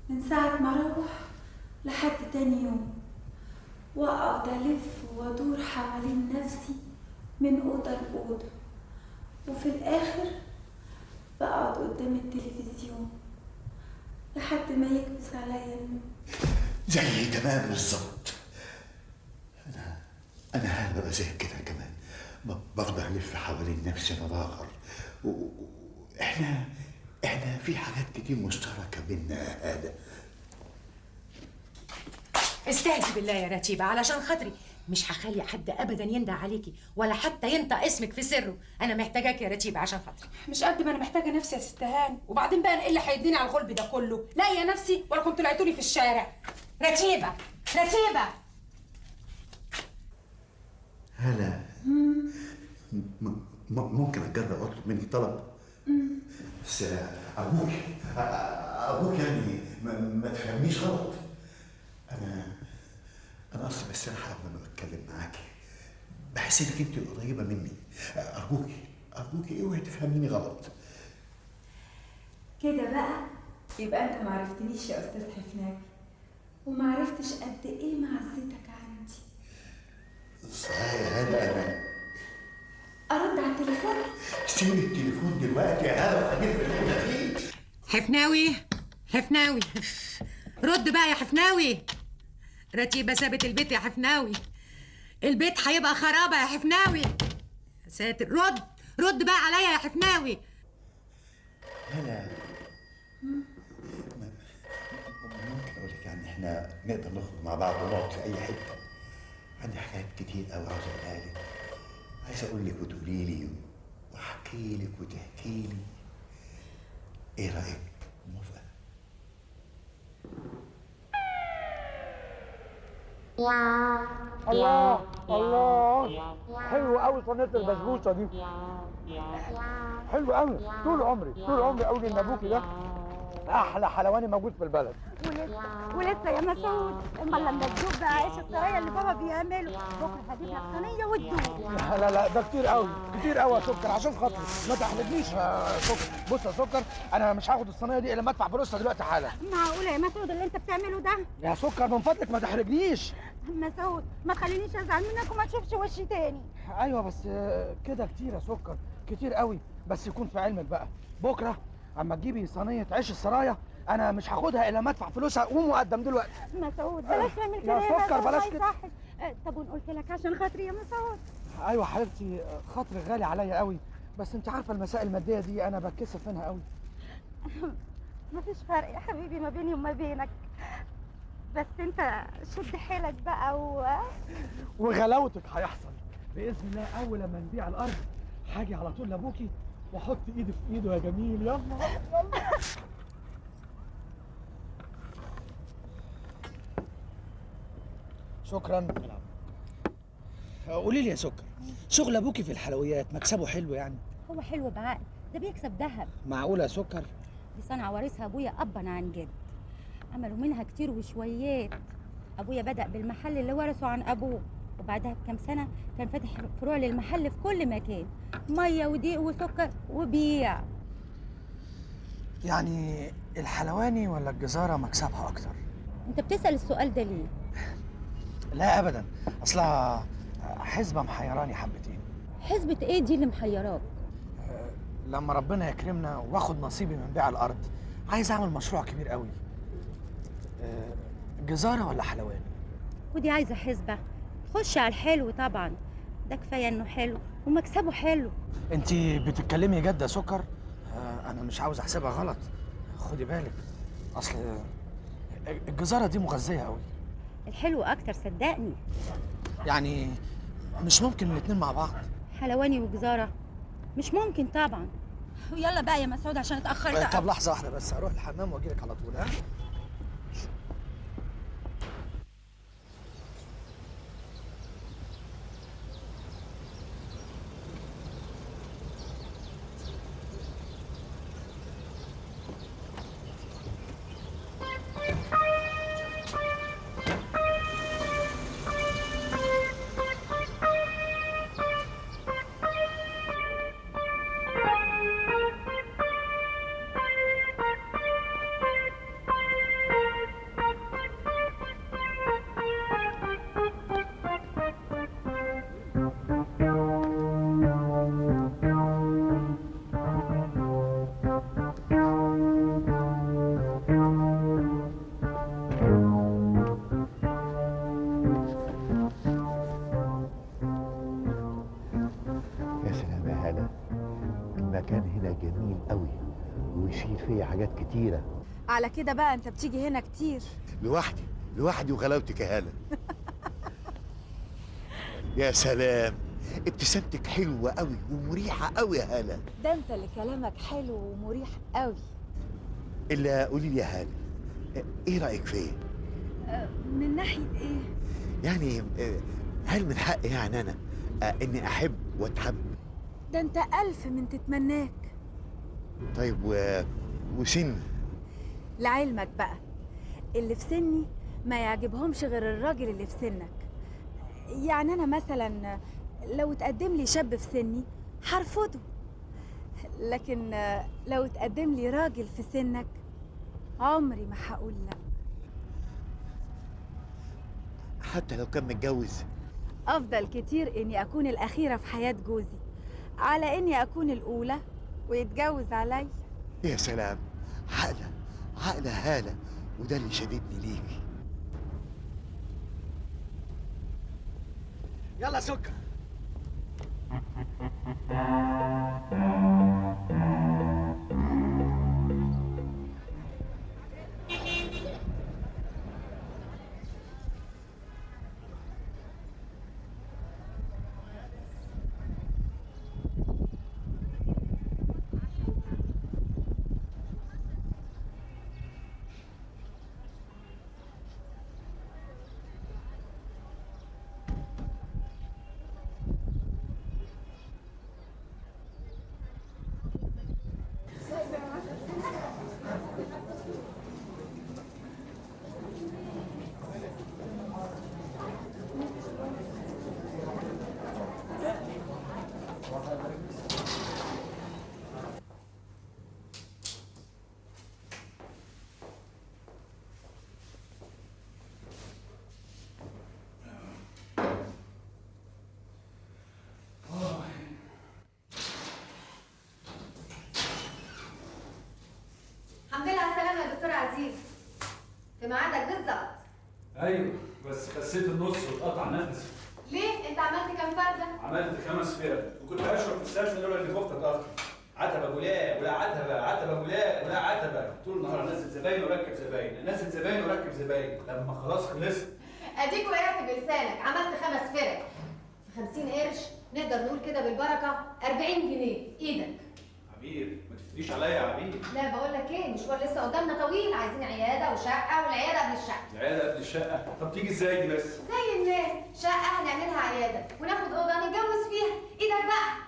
[SPEAKER 15] من ساعة ما اروح لحد تاني يوم، واقعد الف وادور حوالين نفسي من اوضة لاوضه، وفي الاخر بقعد قدام التلفزيون لحد ما يكبس عليا النوم.
[SPEAKER 5] زي تمام بالظبط. انا هاله ببقى زي كده كمان، بفضل الف حوالين نفسي انا الاخر. احنا في حاجات كتير مشتركة بينا يا هاله.
[SPEAKER 4] استهدي بالله يا رتيبه، علشان خاطري مش هخلي حد ابدا يندع عليكي ولا حتى ينطق اسمك في سره. انا محتاجاك يا رتيبه عشان خاطري.
[SPEAKER 2] مش قد ما انا محتاجه نفسي يا ست هان، وبعدين بقى انا ايه اللي هيديني على الغلب ده كله؟ لا يا نفسي ولا كنت طلعتولي في الشارع.
[SPEAKER 4] رتيبه رتيبه.
[SPEAKER 5] هلا ممكن اتجرأ واطلب منك طلب؟ بس ارجوك ارجوك يعني ما تفهمنيش غلط. انا اصلا بستريح لما بتكلم معاكي، بحس انك انت قريبه مني. ارجوكي ارجوكي اوعي تفهميني غلط.
[SPEAKER 15] كده بقى يبقى انت ما عرفتنيش يا استاذ حفناوي، وما عرفتش قد ايه معزتك عندي.
[SPEAKER 5] صحيح يا هاله. انا
[SPEAKER 15] ارد على التليفون؟
[SPEAKER 5] سيبي التليفون دلوقتي يا هاله وخليك في اللي احنا فيه.
[SPEAKER 4] حفناوي حفناوي رد بقى يا حفناوي. رتيبة سابت البيت يا حفناوي، البيت هيبقى خرابة يا حفناوي. يا ساتر، رد رد بقى عليا يا حفناوي.
[SPEAKER 5] هلا ممكن اقول لك يعني احنا نقدر نخرج مع بعض ونقعد في اي حتة؟ عندي حاجات كتير قوي عاوز اقولها لك، عايز اقول لك وتقولي لي، واحكي لك وتحكي لي. ايه رايك؟ موافقة؟
[SPEAKER 1] الله الله، حلو قوي صينية البسبوسه دي، حلو قوي. طول عمري طول عمري اقول ان ابوكي ده احلى حلواني موجود في البلد.
[SPEAKER 16] ولسه يا مسعود، امال لما تدوق بقى عيش الطريه اللي بابا بيعمله بكره هجيب لك صينية وتدوق.
[SPEAKER 1] لا لا لا ده كتير قوي كتير قوي يا سكر، عشان خاطري ما تحرجنيش يا سكر. بص يا سكر، انا مش هاخد الصينية دي الا لما ادفع فلوسها دلوقتي حالا.
[SPEAKER 16] معقولة يا مسعود اللي انت بتعمله ده؟
[SPEAKER 1] يا سكر من فضلك ما تحرجنيش.
[SPEAKER 16] مسعود ما تخلينيش ازعل منك وما تشوفش وشي تاني.
[SPEAKER 1] ايوه بس كده كتير يا سكر، كتير قوي. بس يكون في علمك بقى، بكره اما تجيبي صينية عيش السرايا انا مش هاخدها الا ما ادفع فلوسها ومقدم دلوقتي.
[SPEAKER 16] مسعود بلاش تعمل كده
[SPEAKER 1] يا سكر، بلاش كده.
[SPEAKER 16] طب وان قلت لك عشان خاطري يا مسعود؟
[SPEAKER 1] ايوه حبيبتي، خاطري غالي عليا قوي، بس انت عارفه المسائل المادية دي انا بتكسف منها قوي.
[SPEAKER 16] مفيش فرق يا حبيبي ما بيني وما بينك، بس انت شد حيلك بقى
[SPEAKER 1] وغلاوتك هيحصل باذن الله. اول لما نبيع الارض هاجي على طول لابوكي واحط ايدي في ايده يا جميل. يلا يلا. شكرا. قولي لي يا سكر، شغل ابوكي في الحلويات مكسبه حلو يعني؟
[SPEAKER 14] هو حلو بعقل، ده بيكسب ذهب.
[SPEAKER 1] معقولة يا سكر؟
[SPEAKER 14] دي صنعه وارثها ابويا ابا عن جد، عملوا منها كتير وشويات. ابويا بدأ بالمحل اللي ورثه عن ابوه، وبعدها بكام سنة كان فاتح فروع للمحل في كل مكان، مية ودقيق وسكر وبيع.
[SPEAKER 11] يعني الحلواني ولا الجزاره مكسبها اكتر؟
[SPEAKER 14] انت بتسأل السؤال ده ليه؟
[SPEAKER 11] لا ابدا، اصلها حسبه محيراني حبتين.
[SPEAKER 14] حسبه ايه دي اللي محيراك؟
[SPEAKER 11] لما ربنا يكرمنا واخد نصيبي من بيع الارض، عايز اعمل مشروع كبير قوي. جزاره ولا حلواني؟
[SPEAKER 14] ودي عايزه حسبه، تخش على الحلو طبعا، ده كفاية انه حلو ومكسبه حلو.
[SPEAKER 11] انت بتتكلمي جد يا سكر؟ انا مش عاوز احسبها غلط، خدي بالك، اصل الجزاره دي مغذيه قوي.
[SPEAKER 14] الحلو اكتر صدقني.
[SPEAKER 11] يعني مش ممكن الاتنين مع بعض؟
[SPEAKER 14] حلواني وجزاره مش ممكن طبعا. ويلا بقى يا مسعود عشان اتاخرت.
[SPEAKER 11] طب لحظة واحدة بس، هروح الحمام واجيلك على طول. ها؟
[SPEAKER 5] كتيرة.
[SPEAKER 15] على كده بقى انت بتيجي هنا كتير؟
[SPEAKER 5] لوحدي، لوحدي وغلاوتك يا هالة. يا سلام، ابتسامتك حلوة قوي ومريحة قوي يا هالة.
[SPEAKER 15] ده انت اللي كلامك حلو ومريح قوي.
[SPEAKER 5] الا قولي لي يا هالة، ايه رأيك فيا؟
[SPEAKER 15] من ناحية ايه؟
[SPEAKER 5] يعني هل من حقي يعني انا اني احب واتحب؟
[SPEAKER 15] ده انت ألف من تتمناك.
[SPEAKER 5] طيب وسن؟
[SPEAKER 15] لعلمك بقى اللي في سني ما يعجبهمش غير الراجل اللي في سنك. يعني انا مثلا لو تقدم لي شاب في سني هرفضه، لكن لو تقدم لي راجل في سنك عمري ما هقول لا.
[SPEAKER 5] حتى لو كان متجوز؟
[SPEAKER 15] افضل كتير اني اكون الاخيرة في حياة جوزي على اني اكون الاولى ويتجوز عليا.
[SPEAKER 5] يا سلام، عقلة عقلة هالة، وده اللي شددني ليكي.
[SPEAKER 11] يلا سكر.
[SPEAKER 2] الحمد لله على السلامة يا دكتور عزيز، في ميعادك بالظبط.
[SPEAKER 9] ايوه بس خسيت النص واتقطع نفسي.
[SPEAKER 2] ليه؟ انت عملت كام فردة؟
[SPEAKER 9] عملت 5 فرد، وكنت هشرب في السلسلة لولا اني خفت اتأخر. عتبة جولاء ولا عتبة، عتبة جولاء ولا عتبة، طول النهار انزل زباين واركب زباين، انزل زباين واركب زباين، لما خلاص خلصت.
[SPEAKER 2] اديك وقعت بلسانك، عملت 5 فرد في 50 قرش، نقدر نقول كده بالبركة 40 جنيه ايدك.
[SPEAKER 9] عبير ما تفتريش عليا يا عبير.
[SPEAKER 2] لا بقول لك ايه، المشوار لسه قدامنا طويل، عايزين عيادة وشقه، والعياده قبل الشقة.
[SPEAKER 9] العيادة قبل الشقة؟ طب تيجي ازاي دي بس؟
[SPEAKER 2] زي الناس، شقه هنعملها عيادة وناخد اوضة نتجوز فيها. ايدك بقى.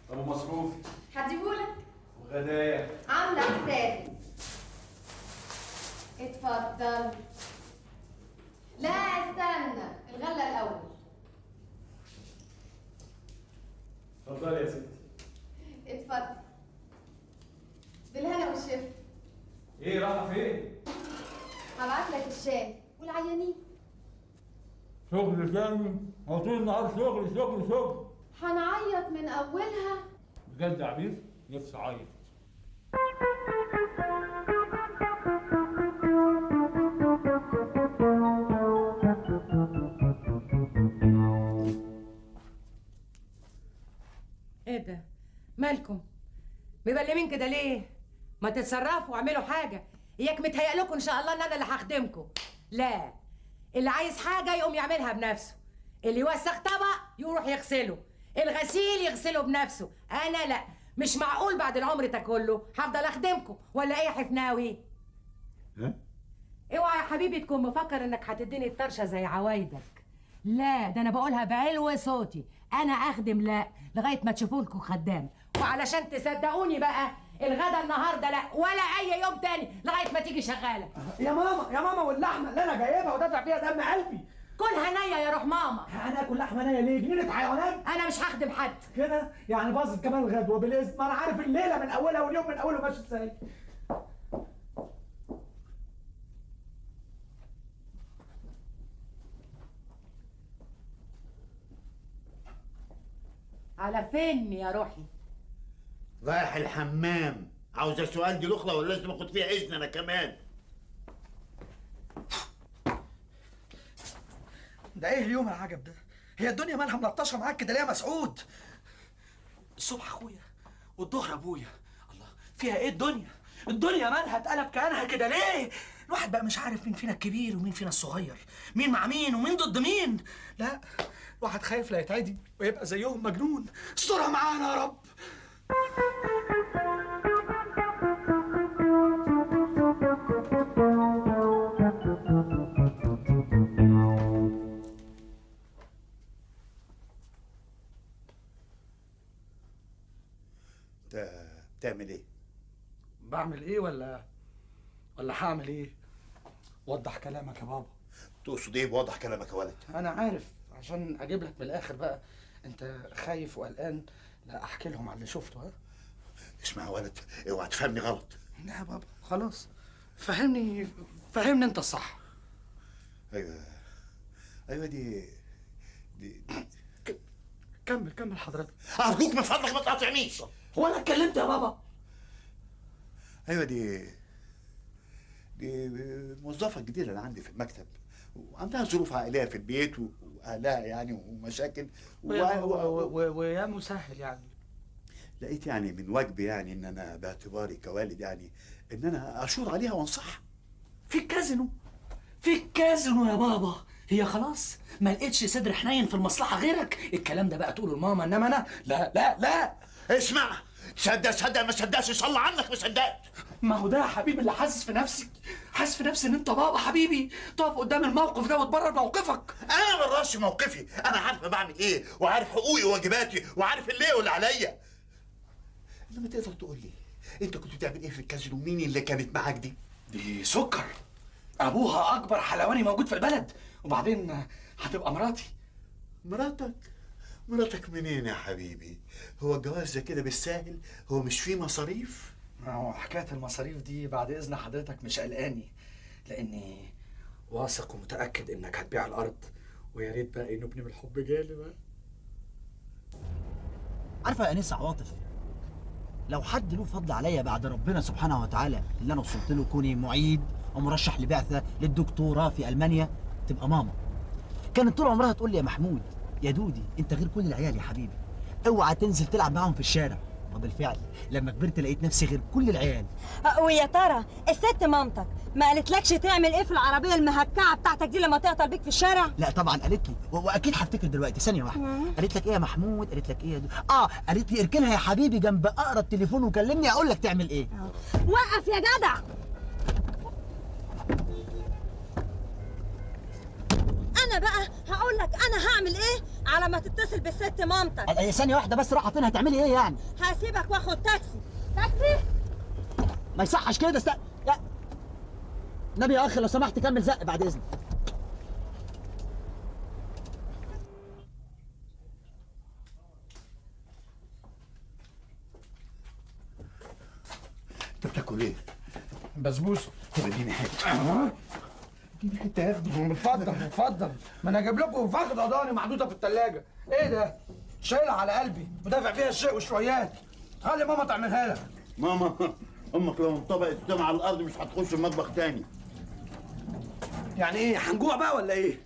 [SPEAKER 9] طب ومصروف؟
[SPEAKER 2] هديهولك.
[SPEAKER 9] وغدايا؟
[SPEAKER 2] عامله حسابي. اتفضل. لا استنى، الغلة الاول.
[SPEAKER 9] اتفضلي يا ستي.
[SPEAKER 2] اتفضل. بالهنا والشفا.
[SPEAKER 9] ايه رايحة فين؟
[SPEAKER 2] هبعت لك الشاي والعيانين.
[SPEAKER 8] شغل تاني؟ هو طول النهار شغل شغل شغل.
[SPEAKER 2] هنعيط من اولها.
[SPEAKER 8] بجد يا عبير نفسي اعيط.
[SPEAKER 4] ايه ده؟ مالكم؟ مبلمين كده ليه؟ ما تتصرفوا واعملوا حاجة. اياك متهيأ لكم ان شاء الله ان انا اللي هخدمكم. لا، اللي عايز حاجة يقوم يعملها بنفسه، اللي يوسخ طبق يروح يغسله، الغسيل يغسله بنفسه. انا لا، مش معقول بعد العمر ده كله هفضل اخدمكم، ولا ايه يا حفناوي؟
[SPEAKER 5] ها؟
[SPEAKER 4] اوعى يا حبيبي تكون مفكر انك هتديني الطرشه زي عوايدك. لا، ده انا بقولها بعلو صوتي، انا اخدم لا لغاية ما تشوفوا لكم خدام. وعلشان تصدقوني بقى، الغدا النهارده لا ولا اي يوم تاني لغاية ما تيجي شغالة.
[SPEAKER 1] يا ماما يا ماما، واللحمة اللي انا جايبها ودافع فيها دم قلبي
[SPEAKER 4] كلها نيه يا روح ماما.
[SPEAKER 1] انا اكل لحمه نيه ليه؟ جنينة حيوانات؟
[SPEAKER 4] انا مش هخدم حد
[SPEAKER 1] كده يعني. باظت كمان الغدوه بالاذن، ما انا عارف الليلة من اولها واليوم من اوله ماشي ازاي.
[SPEAKER 4] على فين يا روحي؟
[SPEAKER 5] رايح الحمام. عاوزه سؤال دي لخلة ولا لازم اخد فيها اذن انا كمان؟
[SPEAKER 11] ده ايه اليوم العجب ده؟ هي الدنيا مالها ملطشه معاك كده ليه يا مسعود؟ الصبح اخويا والظهر ابويا، الله فيها ايه الدنيا؟ الدنيا مالها اتقلب كيانها كده ليه؟ الواحد بقى مش عارف مين فينا الكبير ومين فينا الصغير، مين مع مين ومين ضد مين. لا، الواحد خايف لا يتعدي ويبقى زيهم مجنون. استرها معانا يا رب.
[SPEAKER 5] انت بتعمل ايه؟
[SPEAKER 1] بعمل ايه ولا هعمل ايه؟ وضح كلامك يا بابا.
[SPEAKER 5] تقصد ايه بوضح كلامك يا ولد؟
[SPEAKER 1] انا عارف، عشان اجيب لك من الاخر بقى. انت خايف وقلقان لا احكي لهم على اللي شفته. ها؟
[SPEAKER 5] اسمع يا ولد، اوعى تفهمني غلط.
[SPEAKER 1] لا يا بابا خلاص، فهمني فهمني انت الصح.
[SPEAKER 5] ايوه دي دي
[SPEAKER 1] كمل كمل حضرتك.
[SPEAKER 5] ارجوك من فضلك ما تقاطعنيش.
[SPEAKER 1] هو انا اتكلمت يا بابا؟
[SPEAKER 5] ايوه دي موظفة جديدة اللي عندي في المكتب، وعندها ظروف عائلية في البيت واهلها يعني ومشاكل
[SPEAKER 1] ويا مسهل يعني.
[SPEAKER 5] لقيت يعني من واجبي يعني ان انا باعتباري كوالد يعني ان انا اشور عليها وانصحها.
[SPEAKER 11] في الكازينو، في الكازينو يا بابا. هي خلاص ما لقيتش صدر حنين في المصلحة غيرك. الكلام ده بقى تقوله لماما، انما انا لا لا لا.
[SPEAKER 5] اسمع، تصدق صدق ما تصدقش، ان شاء الله عنك ما صدقت.
[SPEAKER 11] ما هو ده يا حبيبي اللي حاسس في نفسي، حاسس في نفسي ان انت بابا حبيبي، تقف قدام الموقف ده وتبرر موقفك.
[SPEAKER 5] انا ما بررش موقفي، انا عارف بعمل ايه وعارف حقوقي وواجباتي وعارف اللي واللي عليا. انما تقدر تقول لي انت كنت بتعمل ايه في الكازينو؟ مين اللي كانت معاك دي؟
[SPEAKER 11] دي سكر، ابوها اكبر حلواني موجود في البلد، وبعدين هتبقى مراتي.
[SPEAKER 5] مراتك؟ مراتك منين يا حبيبي؟ هو الجواز ده كده بالساهل؟ هو مش فيه مصاريف؟
[SPEAKER 11] ما هو حكاية المصاريف دي بعد إذن حضرتك مش قلقاني، لأني واثق ومتأكد إنك هتبيع الأرض، ويا ريت بقى إنه ابني بالحب جالي بقى.
[SPEAKER 6] عارفة يا أنسة عواطف، لو حد له فضل عليا بعد ربنا سبحانه وتعالى اللي أنا وصلت له كوني معيد ومرشح لبعثة للدكتوراه في ألمانيا، تبقى ماما. كانت طول عمرها تقول لي يا محمود يا دودي انت غير كل العيال يا حبيبي، اوعى تنزل تلعب معاهم في الشارع. وبالفعل لما كبرت لقيت نفسي غير كل العيال.
[SPEAKER 3] ويا ترى الست مامتك ما قالتلكش تعمل ايه في العربية المهكعه بتاعتك دي لما تعطل بيك في الشارع؟
[SPEAKER 6] لا طبعا قالت لي، واكيد هفتكر دلوقتي. ثانية واحدة، قالت لك ايه يا محمود؟ قالت لك ايه يا دودي؟ قالت لي اركنها يا حبيبي جنب اقرب تليفون وكلمني اقول لك تعمل ايه.
[SPEAKER 3] وقف يا جدع. انا بقى هقول لك انا هعمل ايه على ما تتصل بالست مامتك.
[SPEAKER 6] ثانية واحدة بس، راحة فين؟ هتعملي ايه يعني؟
[SPEAKER 3] هسيبك واخد تاكسي. تاكسي؟
[SPEAKER 6] ما يصحش كده. لا نبي يا اخي لو سمحت كمل زق بعد اذنك.
[SPEAKER 5] انت بتاكل ايه؟
[SPEAKER 1] بسبوسه.
[SPEAKER 5] طب اديني حتة. اديني حتة يا ابني.
[SPEAKER 1] اتفضل اتفضل، ما انا اجيب لكم فخده ضاني محطوطة في الثلاجة. ايه ده؟ شايلها على قلبي ودافع فيها الشيء والشويات. خلي ماما تعملها لك.
[SPEAKER 5] ماما امك لو انطبقت السما على الارض مش هتخش المطبخ تاني.
[SPEAKER 1] يعني ايه، هنجوع بقى ولا ايه؟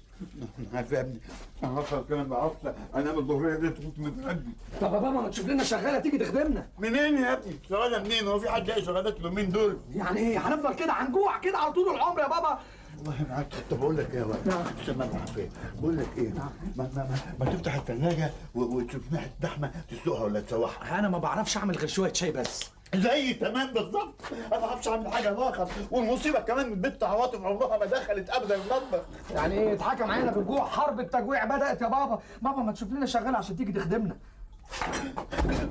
[SPEAKER 5] عارف يا ابني انا اصلا كمان ما بعرفش انام الظهريه دي، كنت متغدي.
[SPEAKER 1] طب يا بابا ما تشوف لنا شغالة تيجي تخدمنا.
[SPEAKER 5] منين يا ابني؟ شغالة منين؟ هو في حد لاقي شغالات اليومين دول؟
[SPEAKER 1] يعني ايه، هنفضل كده هنجوع كده على طول العمر يا بابا؟
[SPEAKER 5] والله معاك. طب اقول لك ايه يا واد؟ سلام العافية. بقول لك ايه، ما ما ما, ما تفتح الثلاجة وتشوف ناحية لحمه تسلقها ولا تشوحها.
[SPEAKER 1] انا ما بعرفش اعمل غير شوية شاي بس.
[SPEAKER 5] زي تمام بالظبط، انا ما بعرفش اعمل حاجة اخر، والمصيبة كمان البت عواطف عمرها ما دخلت ابدا المطبخ.
[SPEAKER 1] يعني ايه، اتحكم علينا بالجوع، حرب التجويع بدات يا بابا. بابا ما تشوف لنا شغالة عشان تيجي تخدمنا.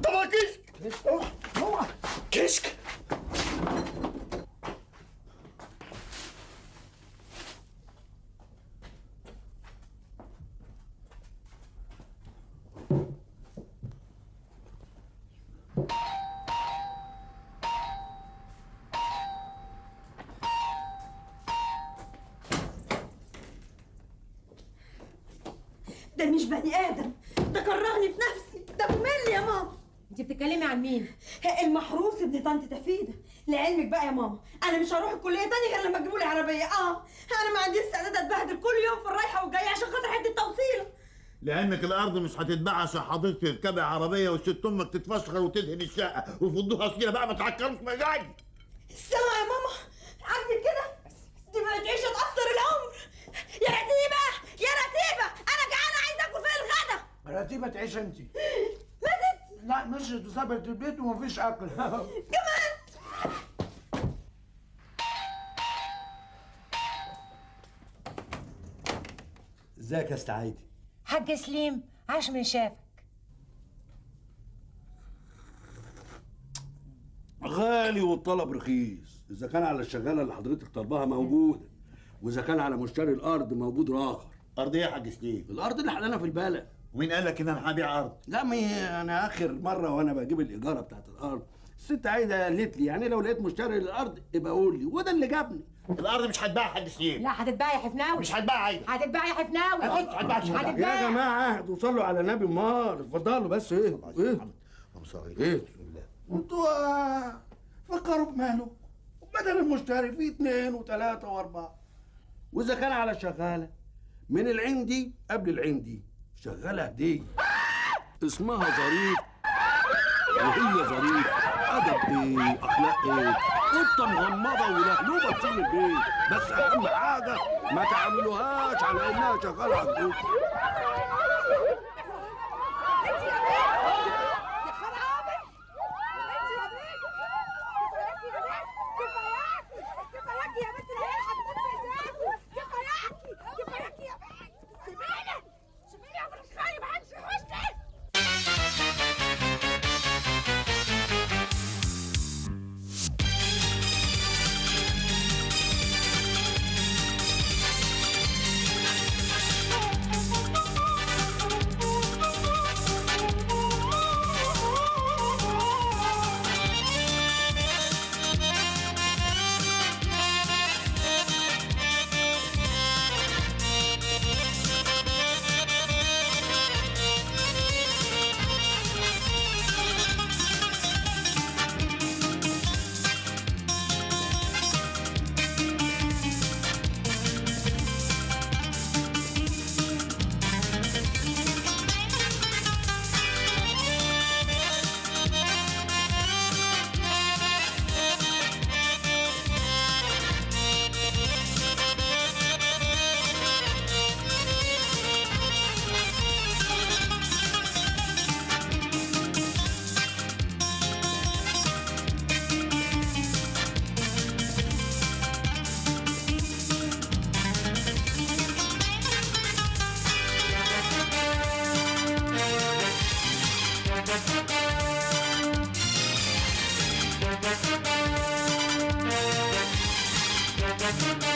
[SPEAKER 5] طب كشك،
[SPEAKER 1] اوعى اوعى كشك.
[SPEAKER 3] ده مش بني ادم، ده كرهني في نفسي، ده ممل يا ماما.
[SPEAKER 4] انت بتتكلمي عن مين؟
[SPEAKER 3] المحروس ابن طنط تفيده. لعلمك بقى يا ماما، انا مش هروح الكلية تاني غير لما تجيبوا لي عربية. انا ما عنديش استعداد اتبهدل كل يوم في الرايحه والجايه عشان خاطر حتة توصيله.
[SPEAKER 5] لعلمك الارض مش هتتباع عشان حضرتك تركبي عربية والست امك تتفشخر وتدهن الشقة ويفضوها سكينة بقى، ما تعكروش مزاجي.
[SPEAKER 3] السما يا ماما، عاجبك كده؟ دي بقت عيشه تقصر العمر. يا رتيبه يا رتيبه، انا جعانة عايزه اكل فين الغدا.
[SPEAKER 1] رتيبه تعيش انت.
[SPEAKER 3] ماتت؟
[SPEAKER 1] لا مشيت وسابت البيت ومفيش اكل.
[SPEAKER 3] كمان.
[SPEAKER 17] ازيك يا استاذ عايدي؟
[SPEAKER 4] حاج سليم، عاش من شافك.
[SPEAKER 17] غالي والطلب رخيص. اذا كان على الشغاله اللي حضرتك طالباها موجودة، واذا كان على مشتري الارض موجود راخر.
[SPEAKER 5] ارض ايه يا حاج سليم؟
[SPEAKER 17] الارض اللي حلالنا في البلد.
[SPEAKER 5] ومين قال لك ان انا هبيع ارض؟
[SPEAKER 17] لا ما انا اخر مرة وانا بجيب الايجارة بتاعت الارض الست عايدة قالت لي يعني لو لقيت مشتري للارض يبقى قول لي، وده اللي جابني.
[SPEAKER 5] الارض مش هتباع يا حاج سليم.
[SPEAKER 4] لا هتتباع يا حفناوي.
[SPEAKER 5] مش هتباع عايدة.
[SPEAKER 4] هتتباع يا حفناوي.
[SPEAKER 17] هتتباع يا جماعة. هتوصلوا على نبي النار، اتفضلوا بس. ايه ايه ايه انتوا فكروا بماله بدل المشتري في 2 و3 و4. واذا كان على شغالة من العين دي قبل العين دي، شغالة هديه اسمها ظريف، وهي ظريف ادب ايه اخلاق ايه، قطة مغمضه ولهلوبه تشيل البيت، بس اهم حاجة ما تعاملوهاش على انها شغالة عندكم.
[SPEAKER 10] Thank you.